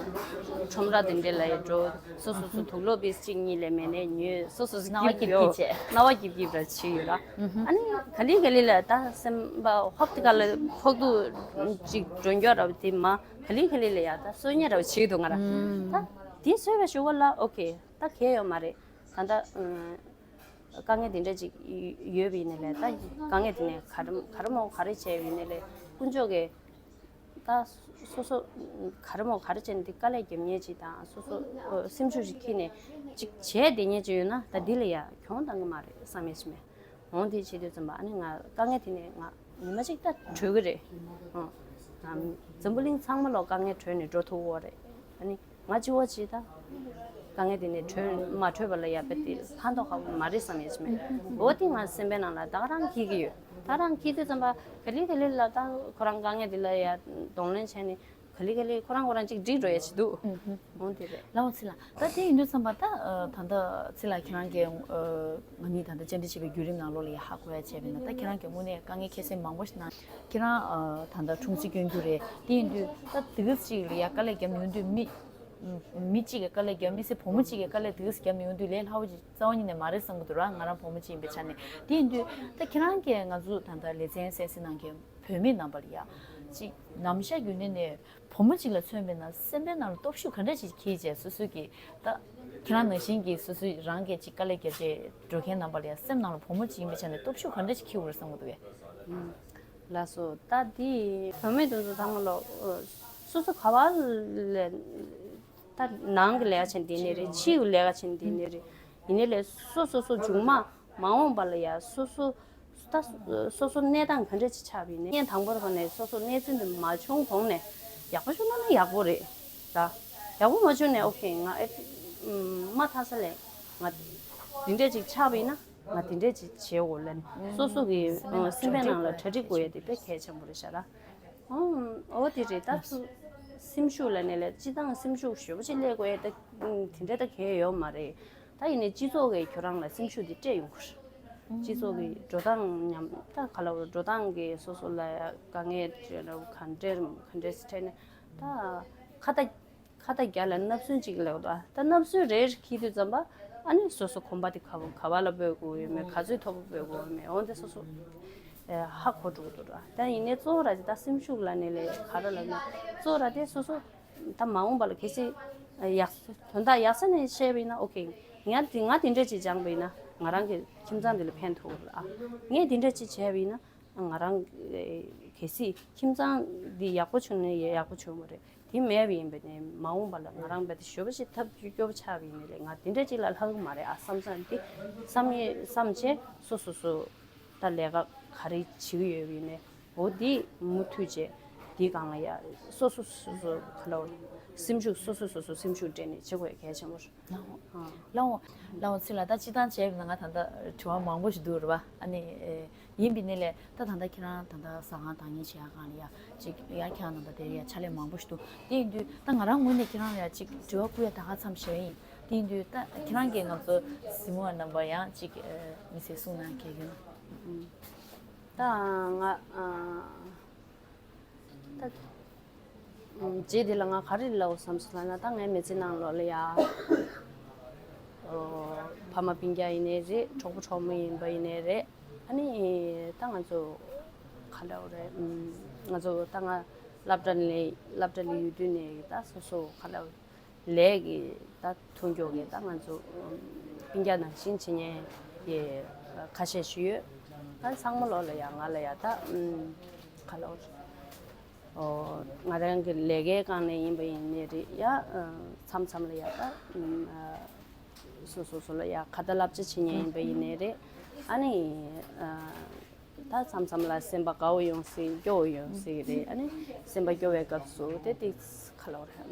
ཁྲོམ་ར་དེ་འདྲ་ལ་ཡར་འགྲོ། སོ་སོ་སོ་དུག་སློག་པིས་གཅིག་གཉིས་ལས་མེད་ནས་ཉོས། སོ་སོ་སོ་རྣ་བ་སྐྱིབ་སྐྱིབ་བྱས། རྣ་བ་སྐྱིབ་སྐྱིབ་ར་བྱས་ཡོད་ར། ཨ་ནི་ག་ལེ་ག་ལེ་ལ་ད་སེམས་པ་ཧོབ་ཏེ་ག་ལ་ཁོག་ཏུ་ཅིག་འགྲོ་འགྱོ་ར་བ་དེ་མ་ག་ལེ་ག་ལེ་ལ་ཡ་ད་གསོད་ཉལ་ར་བ་བྱེད་འདུག་ང་ར། ད་དེ་གསོད་པའི་ཞུ་བ་ལ་ཨོ་ཁེ། ད་གལ་ཡོད་མ་རེད། ད་ད་དཀའ་ངལ་དེ་འདྲ་ཅིག་ཡོད་པ་ཡིན་ནའི་ལས། ད་དཀའ་ངལ་དེ་ནས་ག་རེ་ག་རེ་མོ་ག་རེ་བྱས་པ་ཡིན་ནའི་ལས། དཀོན་མཆོག་གིས་ད་སོ་སོ་ག་རེ་མོ་ག་རེ་བྱས་ནས་འདི་དཀའ་ལས་རྒྱབ་མཁན་ཅིག་དང་། སོ་སོ་སེམས་ཤུགས་ཤིག་འཁྱེར་ནས་ཅིག་བྱས་བསྡད་མཁན་ཅིག་ཡོད་ན། ད་འདི་ལ་ཡ་གྱོང་བཏང་གི་མ་རེད་བསམ་ཡས་ཅིག་མེད། འོང་དེ་བྱེད་དུས་ཙམ་པ་ཨ་ནི་ང་དཀའ་ངལ་དེ་ནས་ང་ཉི་མ་གཅིག་ད་གྲོལ་གི་རེད། ཨང་། འཛམ་བུ་གླིང་ཚང་མ་ལོག་དཀའ་ངལ་གྲོལ་ནས་འགྲོ་ཐུབ་ཀྱི་རེད། ཨ་ནི་ང་གཅིག་པོ་ཅིག་ད་དཀའ་ངལ་དེ་ནས་གྲོལ་མ་གྲོལ་བ་ལ་ཡ་དཔེ་དེ་ཕན་ཐོགས་ཁག་པོ་མ་རེད་བསམ་ཡས་ཅིག་མེད། འོ་དེ་ང་སེམས་པའི་ནང་ལ་ད་ག་རང་འཁྱེར་གི་ཡོད། ད་རང་འཁྱེར་དུས་ཙམ་པ་ག་ལེ་ག་ལེ་ལ་ད་ཁོ་རང་དཀའ་ངལ་དེ་ལ་ཡ་གདོང་ལེན་བྱས་ནས། ག་ལེ་ག་ལེ་ཁོ་རང་ཁོ་རང་ཅིག་འགྲིག་འགྲོ་ཡ་ཅིག་འདུག་ཨུ་ཧུ། འོང་དེ་རེད། ལའོ་ཚི་ལ། ད་དེ་ཡིན་དུས་ཙམ་པ་ད་ཨ་ད་ལྟ་ཚི་ལ་ཁྱེད་རང་གིས་ཨ་ང་གཉིས་ད་ལྟ་བཅར་འདྲི་བྱེད་པའི་བརྒྱུད་རིམ་ནང་ལོགས་ལ་ཡ་ཧ་གོ་ཡ་བྱས་པ་ཡིན་ན། ད་ཁྱེད་རང་གིས་དངོས་གནས་དཀའ་ངལ་ཁྱད་བསད་མང་པོ་ཞིག་གནང་། ཁྱེད་རང་ཨ་ད་ལྟ་འཁྲུངས་ས་སྐྱོན་རྒྱུ་རེད། དེ་ཡིན་དུས་ད་དེ་ག་ཅིག་ལ་ཡ་དཀའ་ལས་བརྒྱབ་ཡོང་དུས། མི་མི་གཅིག་གིས་དཀའ་ལས་བརྒྱབ། མི་སེར་བུ་མོ་གཅིག་གིས་དཀའ་ལས་དེ་ག་ཅིག་བརྒྱབ་ཡོང་དུས་ལས་སླ་བོ་ཅིག་རྩ་བ་ཉིད་ནས་མ་རེད་བསམ་གྱི་འདུག་ར། ང་རང་བུ་མོ་གཅིག་ཡིན་པའི་ཆ་ནས། དེ་ཡིན་དུས་ད་ཁྱེད་རང་གིས་ང་ཚོ་ད་ལྟ་ལེ་ཚན་གསན་གཟིགས་གནང་མཁན་བུད་མེད་རྣམ་པ་ལ་ཡ་ཅིག་ནམ་ཞག་རྒྱུན་ལྡན་ནས་བུ་མོ་གཅིག་ལ་མཚོན་པ་ཡིན་ན་སེམས་པའི་ནང་ལ་སྟོབས་ཤུགས་ག་འདྲ་ཞིག་འཁྱེར་བྱས། སོ་སོ་གི་ད་ཁྱེད་རང་ནང་བཞིན་གྱི་སོ་སོ་རང་གི་ཅིག་དཀའ་ལས་བརྒྱབ་བྱས་འགྲོ་མཁན་རྣམ་པ་ལ་ཡ་སེམས་ནང་ལ་བུ་མོ་གཅིག་ཡིན་པའི་ཆ་ནས་སྟོབས་ཤུགས་ག་འདྲ་ཞིག་འཁྱེར་དགོས་རེད་བསམ་གྱི་འདུག་གས། ལགས་སོ། ད་འདི་བུད་མེད་དེ་ཚོ་ཚང་མ་ལོག་སོ་སོ་ག་བ་ལ་ད་ནང་གི་ལས་ཀ་བྱེད་འདི་ནས་རེད། ཕྱི་གི་ལས་ཀ་བྱེད་འདི་ནས་རེད། ཡིན་ནའི་ལས་སོ་སོ་སོ་མཇུག་མ་མ་འོངས་པ་ལ་ཡ་སོ་སོ་ད་སོ་སོ་གནས་སྟངས་ག་འདྲ་ཅིག་ཆགས་པ་ཡིན་ནའི། ཐེངས་དང་པོ་དེ་ནས་སོ་སོ་གནས་ཚུལ་འདི་མ་བྱུང་གོང་ནས་ཡག་པོ་བྱུང་ན་ན་ཡག་པོ་རེད། ད་ཡག་པོ་མ་བྱུང་ནས་ཨོ་ཁེ། ང་ཨེ་མ་མཐའ་ས་ལས་ང་འདི་འདྲ་ཅིག་ཆགས་པ་ཡིན་ན་ང་འདི་འདྲ་ཅིག་བྱེད་འོ་ལབ་ནས་སོ་སོ་གི་སེམས་པའི་ནང་ལ་གྲ་སྒྲིག་དགོས་ཡ་དེ་དཔེ་གལ་ཆེན་པོ་རེད་ཤག་ར། ཨང་། འོ་དེ་རེད། ད་ཚུ་སེམས་ཤུགས་ལབ་ནས་ལས་སྤྱི་བཏང་སེམས་ཤུགས་ཞེ་པོ་ཅིག་སླེབས་དགོས་ཡ་ད་དེ་འདྲ་ད་གལ་ཡོད་མ་རེད། ད་ཡིན་ནའི་སྤྱི་ཚོགས་ཀྱིས་ཁྱོད་རང་ལ་སེམས་ཤུགས་དེ་སྤྲད་ཡོང་གི་རེད། སྤྱི་ཚོགས་ཀྱི་འགྲོ་སྟངས་ཉམས། ད་ག་ལ་འགྲོ་སྟངས་ཀྱི་སོ་སོ་ལ་དཀའ་ངལ་ག་འདྲ་ག་འདྲ་སེ་འཕྲད་ནས་ད་ཁ་ད་ཁ་ད་རྒྱ་ལ་སྣབས་སུན་གཅིག་ལབ་འདུག་ད་སྣབས་སུན་རེ་རེ་འཁྱེར་དུས་ཙམ་པ་ཨ་ནི་སོ་སོ་གོམ་པ་དེ་ག་ག་བ་ལ་སྤོས་དགོས་ཡོད་མེད། ག་ཚོད་མཐོ་པོ་སྤོས་དགོས་ཡོད་མེད། འོན་ཏེ་སོ་སོ་ཧ་གོ་འགྲོ་གི་འདུག་ད་ཡིན་ནའི་གཙོ་བོ་ར་དེ་ད་སེམས་ཤུགས་ལབ་ནས་ལས་ག་རེ་ལབ་ན་གཙོ་བོ་ར་དེ་སོ་སོ་ད་མ་འོངས་པ་ལ་གལ་སྲིད་ཡག་དོན་དག་ཡག་ས་ནས་བཤད་པ་ཡིན་ན་ཨོ་ཁེ། ང་དེ་ང་དེ་འདྲ་ཅིག་སྦྱངས་པ་ཡིན་ན་ང་རང་གི་ཁྱིམ་ཚང་འདི་ལ་ཕན་ཐོགས་རེད་ཨ། ངས་དེ་འདྲ་ཅིག་བྱས་པ་ཡིན་ན་ང་རང་གལ་སྲིད་ཁྱིམ་ཚང་འདི་ཡག་པོ་བྱུང་ན་ཡག་པོ་བྱུང་བ་རེད། དེ་མེད་པ་ཡིན་པ་ནས་མ་འོངས་པ་ལ་ང་རང་རྦད་དེ་ཞེ་པོ་ཞིག་ཐབས་སྐྱོ་པོ་ཆགས་པ་ཡིན་ནའི་ལས་ང་དེ་འདྲ་ཅིག་ལ་ལྷག་གི་མ་རེད་ཨ་བསམ་བསམ་དེ་བསམ་ཡས་བསམ་བྱས་སོ་སོ་སོ་ད་ལས་ཀ་ག་རེ་བྱེད་ཀྱི་ཡོད་པ་ཡིན་ནའི་འོ་དེ་མུ་མཐུད་བྱས་དེའི་སྒང་ལ་ཡ་སོ་སོ་སོ་སོ་ག་ལ་འོ་ སེམས་ཤུགས་སོ་སོ་སོ་སོ་སེམས་ཤུགས་སྤྲད་ནས་བྱེད་དགོས་གལ་ཆེན་པོ་རེད། ལའོ། ཨ། ལའོ། ལའོ་ཚེ་ལགས། ད་སྤྱིར་བཏང་བྱས་པ་ཡིན་ན་ང་ད་ལྟ་དྲི་བ་མང་པོ་ཞིག་འདུག་རེད་པ། ཨ་ནི་ཨེ། ཡིན་པའི་ནི་ལས་ད་ད་ལྟ་ཁྱེད་རང་ད་ལྟ་ཟ་ཁང་བདག་གཉེར་བྱེད་ཡག་སྒང་ལ་ཡ་ཅིག་ཡ་ཁྱེད་རང་ད་ལྟ་དེ་ཡ་ཕྱག་ལས་མང་པོ་ཞིག་འདུག་དེ་ཡིན་དུས་ད་ང་རང་ངོས་ནས་ཁྱེད་རང་ལ་ཡ་ཅིག་དྲི་བ་བསྐུར་ཡ་ད་ག་མཚམས་བཞག་ཡིན། དེ་ཡིན་དུས་ད་ཁྱེད་རང་གིས་ང་ཚོ་གཟིགས་མོ་བ་རྣམ་པ་ཡང་ཅིག་ཨེ། མི་ཚེ་གསུང་གནང་གལ་ཡོད་ན། ད་ང་ཨ། ད། རྗེས་དེ་ལ་ང་ག་རེ་ལབ་དགོས་བསམ་སོང་ལབ་ན། ད་ངའི་མི་ཚེ་ནང་ལོགས་ལ་ཡ། ཨོ། ཕ་མ་སྤུན་ཀྱག་ཡིན་ནའི་རེད། གྲོགས་པོ་གྲོགས་མོ་ཡིན་པ་ཡིན་ནའི་རེད། ཨ་ནི་ད་ང་ཚོ་ག་ལབ་དགོས་རེད། ང་ཚོ་ད་ང་སློབ་གྲྭ་ནས་སློབ་གྲྭ་ལ་ཡོད་དུས་ནས་ད་སོ་སོ་ག་ལབ་དགོས། ལས་ཀྱི་ད་མཐུན་འགྱུར་གྱི་ད་ང་ཚོ་སྤུན་ཀྱག་ནང་བཞིན་བྱེད་མཁན་གྱི་ཁ་ཤས་ཤིག་ཡོད། ད་ཚང་མ་ལོགས་ལ་ཡ་ང་ལ་ཡ་ད་ག་ལབ་དགོས་རེད། ཨོ། ང་རང་གི་ལས་ཀའི་སྒང་ནས་ཡིན་པ་ཡིན་ནའི་རེད་ཡ། མཚམས་མཚམས་ལ་ཡ་ད་སོ་སོ་སོ་ལ་ཡ་ཁ་ཏ་བསླབ་བྱ་བྱེད་མཁན་ཡིན་པ་ཡིན་ནའི་རེད། ཨ་ནི་ད་མཚམས་མཚམས་ལ་སེམས་པ་དགའ་བོ་ཡོང་སྲིད། སྐྱོ་བོ་ཡོང་སྲིད་རེད། ཨ་ནི་སེམས་པ་སྐྱོ་བའི་སྐབས་སུ་དེ་ཏིག་ག་ལབ་དགོས་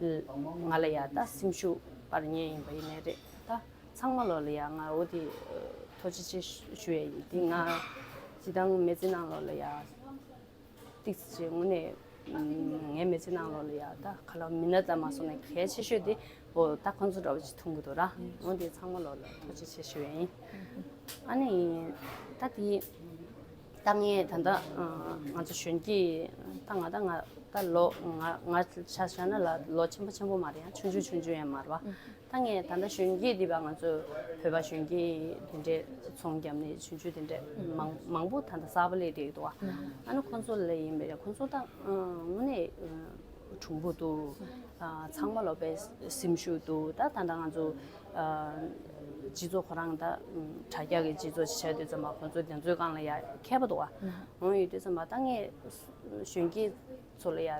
རེད། ང་ལ་ཡ་ད་སེམས་ཤུགས་སྤར་མཁན་ཡིན་པ་ཡིན་ནའི་རེད། ད་ཚང་མ་ལོགས་ལ་ཡ་ང་འོ་དེ་ཐུགས་རྗེ་ཆེ་ཞུ་ཡ་ཡིན། དེ་ང་སྤྱིར་བཏང་མི་ཚེ་ནང་ལོགས་ལ་ཡ་ཏིག་ཙམ་ཅིག་དངོས་གནས་ངའི་མི་ཚེ་ནང་ལོགས་ལ་ཡ་ད་ག་ལབ་མི་སྣ་ཙམ་མ་སོང་ནས་གལ་ཆེ་ཤོས་དེ་འོ་ད་ཁོང་ཚོ་འདྲ་བོ་ཅིག་མཐོང་གི་འདུག་ར། འོ་དེ་ཚང་མ་ལོགས་ལ་ཐུགས་རྗེ་ཆེ་ཞུ་ཡ་ཡིན། ཨ་ནི་ད་དེ་ད་ངས་ད་ལྟ་ང་ཚོ་གཞོན་སྐྱེས་ད་ང་ད་ང་ད་ལོ་ང་ང་ཆ་བཞག་ན་ལ་ལོ་ཆེན་པོ་ཆེན་པོ་མ་རེད། ཡང་ཆུང་ཆུང་ཆུང་ཆུང་ཡང་མ་རེད་པ། ད་ངས་ད་ལྟ་གཞོན་སྐྱེས་འདི་པ་ང་ཚོ་བོད་པ་གཞོན་སྐྱེས་དེ་འདྲས་ཚོང་བརྒྱབ་ནས་ཆུང་ཆུང་དེ་འདྲས་མང་མང་པོ་ད་ལྟ་གསར་པ་སླེབས་བསྡད་འདུག་པ། ཨ་ནི་ཁོང་ཚོ་ལ་ཡིན་པས་ཁོང་ཚོ་ད་དངོས་གནས་གྲུང་པོ་འདུག་ཚང་མ་ལོགས་པའི་སེམས་ཤུགས་འདུག་ད་ད་ལྟ་ང་ཚོ་སྤྱི་ཚོགས་ཁོ་རང་ད་དྲ་རྒྱ་གི་སྤྱི་ཚོགས་ཆགས་དུས་ཙམ་པ་ཁོང་ཚོ་དེ་ཚོའི་སྒང་ལ་ཡ་མཁས་པ་འདུག་པ། འོང་ཡོད་དུས་ཙམ་པ་ད་ངས་གཞོན་སྐྱེས་ཚོ་ལ་ཡ་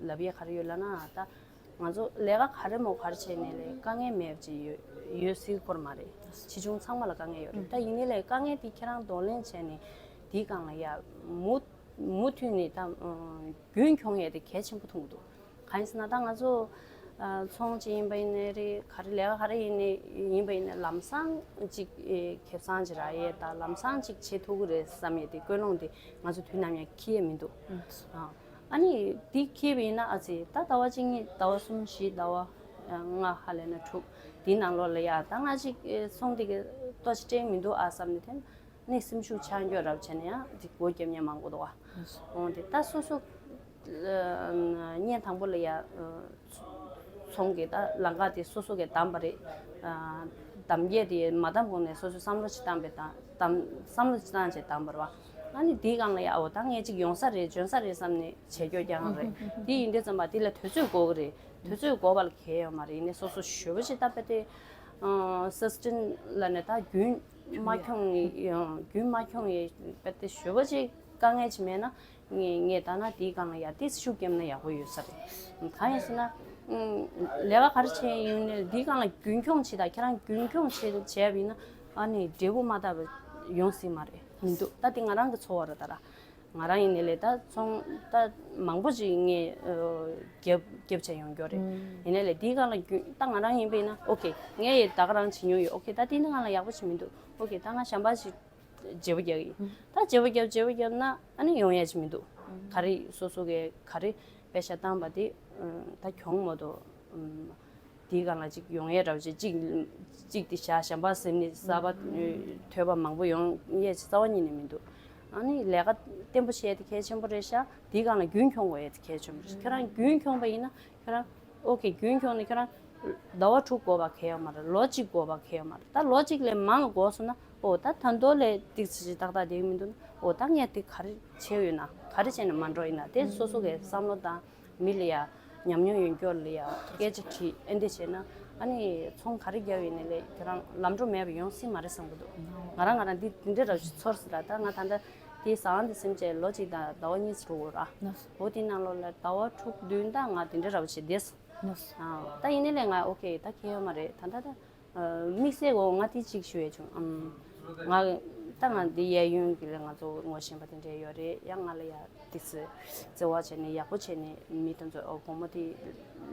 ལབ་ཡ་ག་རེ་ཡོད་ལབ་ན། ད་ང་ཚོ་ལས་ཀ་ག་རེ་མོ་ག་རེ་བྱས་ནས་ལས་དཀའ་ངལ་མེད་པ་ཅིག་ཡོད་ཡོད་སྲིད་ཁོ་ར་མ་རེད། ཆེ་ཆུང་ཚང་མ་ལ་དཀའ་ངལ་ཡོད་རེད། ད་ཡིན་ནའི་ལས་དཀའ་ངལ་དེ་ཁྱེད་རང་གདོང་ལེན་བྱས་ནས་དེའི་སྒང་ལ་ཡ་མུ་མུ་མཐུད་ནས་ད་རྒྱུན་འཁྱོངས་ཡས་དེ་གལ་ཆེན་པོ་མཐོང་གི་འདུག་གང་ཡིན་ཟེར་ན་ད་ང་ཚོ་ཚོང་ཅིག་ཡིན་པ་ཡིན་ནའི་རེད། ག་རེ་ལས་ཀ་ག་རེ་ཡིན་ནའི་ཡིན་པ་ཡིན་ནའི་ལམ་སང་ཅིག་ཁེ་བཟང་ཅིག་རག་ཡས་ད་ལམ་སང་ཅིག་བྱེད་ཐུབ་ཀྱི་རེད་བསམ་ཡས་དེ་ཀུན་སློང་དེ་ང་ཚོ་དུས་ནམ་ཡང་འཁྱེར་ཡས་མི་འདུག་ཨ་ནི་འདི་འཁྱེར་བ་ཡིན་ན་ཨ་ཙི་ད་ཟླ་བ་གཅིག་གཉིས་ཟླ་བ་གསུམ་བཞི་ཟླ་བ་ལྔ་ཧ་ལས་ན་དྲུག་འདིའི་ནང་ལོགས་ལ་ཡ་ད་ང་ཅིག་ཚོང་འདི་གི་ལྟོ་ཆས་སྤྲད་མི་འདུག་ཨ་བསམ་ནས་དེ་ནས་སེམས་ཤུགས་ཆག་འགྱོ་རབས་བྱས་ནས་ཡང་འདི་སྒོ་རྒྱབ་མཁན་མང་པོ་འདུག་ཨ། འོང་དེ་ད་སོ་སོ་བརྙན་དང་པོ་ལ་ཡ་ཚོང་གི་ད་ལམ་ཁ་དེ་སོ་སོ་གི་བདམས་པ་རེད། བདམས་རྒྱུ་དེ་མ་བདམས་གོང་ནས་སོ་སོ་བསམ་བློ་ཅིག་བཏང་བས་བདམས་བསམ་བློ་ཅིག་བཏང་བྱས་བདམས་པ་རེད་པ། ཨ་ནི་དེའི་སྒང་ལ་ཡ་འོ་ད་ངས་ཅིག་ཡོང་ས་རེད་འཇོན་ས་རེད་བསམ་ནས། བྱེད་རྒྱུ་རྐྱང་རེད། དེ་ཡིན་དུས་ཙམ་པ་དེ་ལ་དུས་ཚོད་འགོར་གི་རེད། དུས་ཚོད་འགོར་བ་ལ་གལ་ཡོད་མ་རེད། ཡིན་ནའི་སོ་སོ་ཞོལ་པ་ཞིག་ད་དཔེ་དེ་སི་སི་ཊེན་ལ་ནས་ད་རྒྱུན་མ་འཁྱོངས་ཡི་རྒྱུན་མ་འཁྱོངས་ཡི་དཔེ་དེ་ཞོལ་པ་ཞིག་དཀའ་ངལ་ཅིག་མེད་ན་ངས་ངས་ད་ན་དེའི་སྒང་ལ་ཡ་ཏིས་ཤུགས་བརྒྱབ་ན་ཡག་པོ་ཡོད་ས་རེད། གང་ཡིན་ཟེར་ན་ལས་ཀ་ག་རེ་བྱས་ཡིན་ནའི་དེའི་སྒང་ལ་རྒྱུན་འཁྱོངས་བྱེད་ད་ཁྱེད་རང་རྒྱུན་འཁྱོངས་བྱེད་བྱས་པ་ཡིན་ན་ཨ་ནི་འབྲས་བུ་མ་བཏབ་པ་ཡོང་སྲིད་མ་རེད། མི་འདུག་ད་དེ་ང་རང་གི་ཚོར་བ་རེད་ད་ར། ང་རང་ཡིན་ནའི་ལས་ད་ཚོང་ད་མང་པོ་ཅིག་ངས་རྒྱབ་རྒྱབ་བྱས་ཡོང་རྒྱུ་རེད། ཡིན་ནའི་ལས་དེའི་སྒང་ལ་རྒྱུན་ད་ང་རང་ཡིན་པ་ཡིན་ན་ཨོ་ཁེ་ངས་ཡི་ད་ག་རང་བྱེད་མྱོང་ཡོད། ཨོ་ཁེ་ད་དེ་ནི་ང་ལ་ཡག་པོ་ཞིག་མི་འདུག་ཨོ་ཁེ་ད་ང་གཞན་པ་ཞིག་བརྗེ་པོ་རྒྱག་གི་ཡིན། ད་བརྗེ་པོ་རྒྱབ་བརྗེ་པོ་རྒྱབ་ན་ཨ་ནི་ཡོང་ཡ་ཞིག་མི་འདུག་ག་རེ་སོ་སོ་གི་ག་རེ་དཔེ་ཆ་བཏང་པ་དེ་ད་གྱོང་མ་གཏོགས། དེའི་སྒང་ལ་ཅིག་ཡོང་ཡས་འདྲ་བོ་ཅིག་ཅིག་ཅིག་དེ་བཞག་གཞན་པ་ཟེར་ནས་གསར་པ་ཐོས་པ་མང་པོ་ཡོང་ཡས་ཅིག་རྩ་བ་ཉིད་ནས་མི་འདུག་ཨ་ནི་ལས་ཀ་བརྟན་པོ་བྱས་ཏེ་གལ་ཆེན་པོ་རེད་ཤག་དེའི་སྒང་ལ་རྒྱུན་འཁྱོངས་དགོས་ཡས་དེ་གལ་ཆེན་པོ་རེད། ཁྱེད་རང་རྒྱུན་འཁྱོངས་པ་ཡིན་ན་ཁྱེད་རང་ཨོ་ཁེ་རྒྱུན་འཁྱོངས་ནས་ཁྱེད་རང་ཟླ་བ་དྲུག་འགོར་བ་གལ་ཡོད་མ་རེད། ལོ་གཅིག་འགོར་བ་གལ་ཡོད་མ་རེད། ད་ལོ་གཅིག་ལས་མང་ག་འགོར་སོང་ན་ཨོ་ད་ད་མདོ་ལས་ཏིག་ཙི་ཅིག་ཏག་ཏག་བསྡད་ཀྱི་མི་འདུག་ན་ཨོ་ད་ངས་དེ་ག་རེ་བྱས་ཡོད་ན་ག་རེ་བྱས་ན་མ་འགྲོ་ཡིན་ན་དེ་སོ་སོ་གི་བསམ་བློ་དང་། མི་ལ་ཡ་ཉམས་མྱོང་ཡོད་མཁན་ལ་ཡ་སྐད་ཆ་དྲིས་ཨེ་འདི་བྱས་ན་ཨ་ནི་ཚོང་ག་རེ་རྒྱབ་ཡིན་ནའི་ལས་ཁྱེད་རང་ལམ་འགྲོ་མེད་པ་ཡོང་སྲིད་མ་རེད་བསམ་གི་འདུག་ང་རང་ང་རང་འདི་འདི་འདྲ་རབ་ཞིག་ཚོར་སྲིད་ལ་ད་ང་ད་ལྟ་དེའི་ཟ་ཁང་འདི་སེམས་ཅན་ལོ་གཅིག་དང་ཟླ་བ་གཉིས་སུ་འགྲོ་དགོས་ར་འོ་དེའི་ནང་ལོགས་ལ་ཟླ་བ་དྲུག་བདུན་ད་ང་འདི་འདྲ་རབ་ཞིག་བསྡད་སོང་ད་ཡིན་ནའི་ལས་ང་ཨོ་ཁེ་ད་ཁྱད་ཡོད་མ་རེད། ད་ད་ད་དམིགས་བསལ་འོ་ང་དེ་གཅིག་ཞུ་ཡས་བྱུང་ཨམ་ང་ ད་ང་འདི་གཡས་གཡོན་གྱི་ལ་ང་ཚོ་ངོ་ཤེས་པ་དེ་འདྲས་ཡོད་རེད། ཡང་ང་ལ་ཡ་ཏིག་ཙི་བརྩེ་བ་བྱས་ནས་ཡག་པོ་བྱས་ནས་མི་དེ་ཚོ། ཨོ་བུ་མོ་དེ་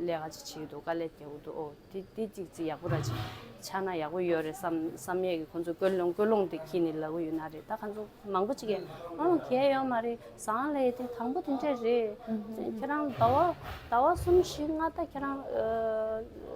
ལས་ཀ་ཅིག་བྱེད་ཀྱི་འདུག་དཀའ་ལས་རྒྱག་གི་འདུག་ཨོ་དེ་དེ་ཅིག་ཅིག་ཡག་པོ་ར་ཅིག་ཆགས་ན་ཡག་པོ་ཡོད་རེད་བསམ་བསམ་ཡས་ཀྱི་ཁོང་ཚོ་ཀུན་སློང་ཀུན་སློང་དེ་འཁྱེར་ནས་ལབ་ཀྱི་ཡོད་ན་རེད། ད་ཁོང་ཚོ་མང་པོ་ཅིག་གིས་ཨང་གལ་ཡོད་མ་རེད། ཟ་ཁང་ལས་དེ་དང་པོ་དེ་འདྲས་རེད། ཁྱེད་རང་ཟླ་བ་ཟླ་བ་གསུམ་བཞི་ལྔ་ད་ཁྱེད་རང་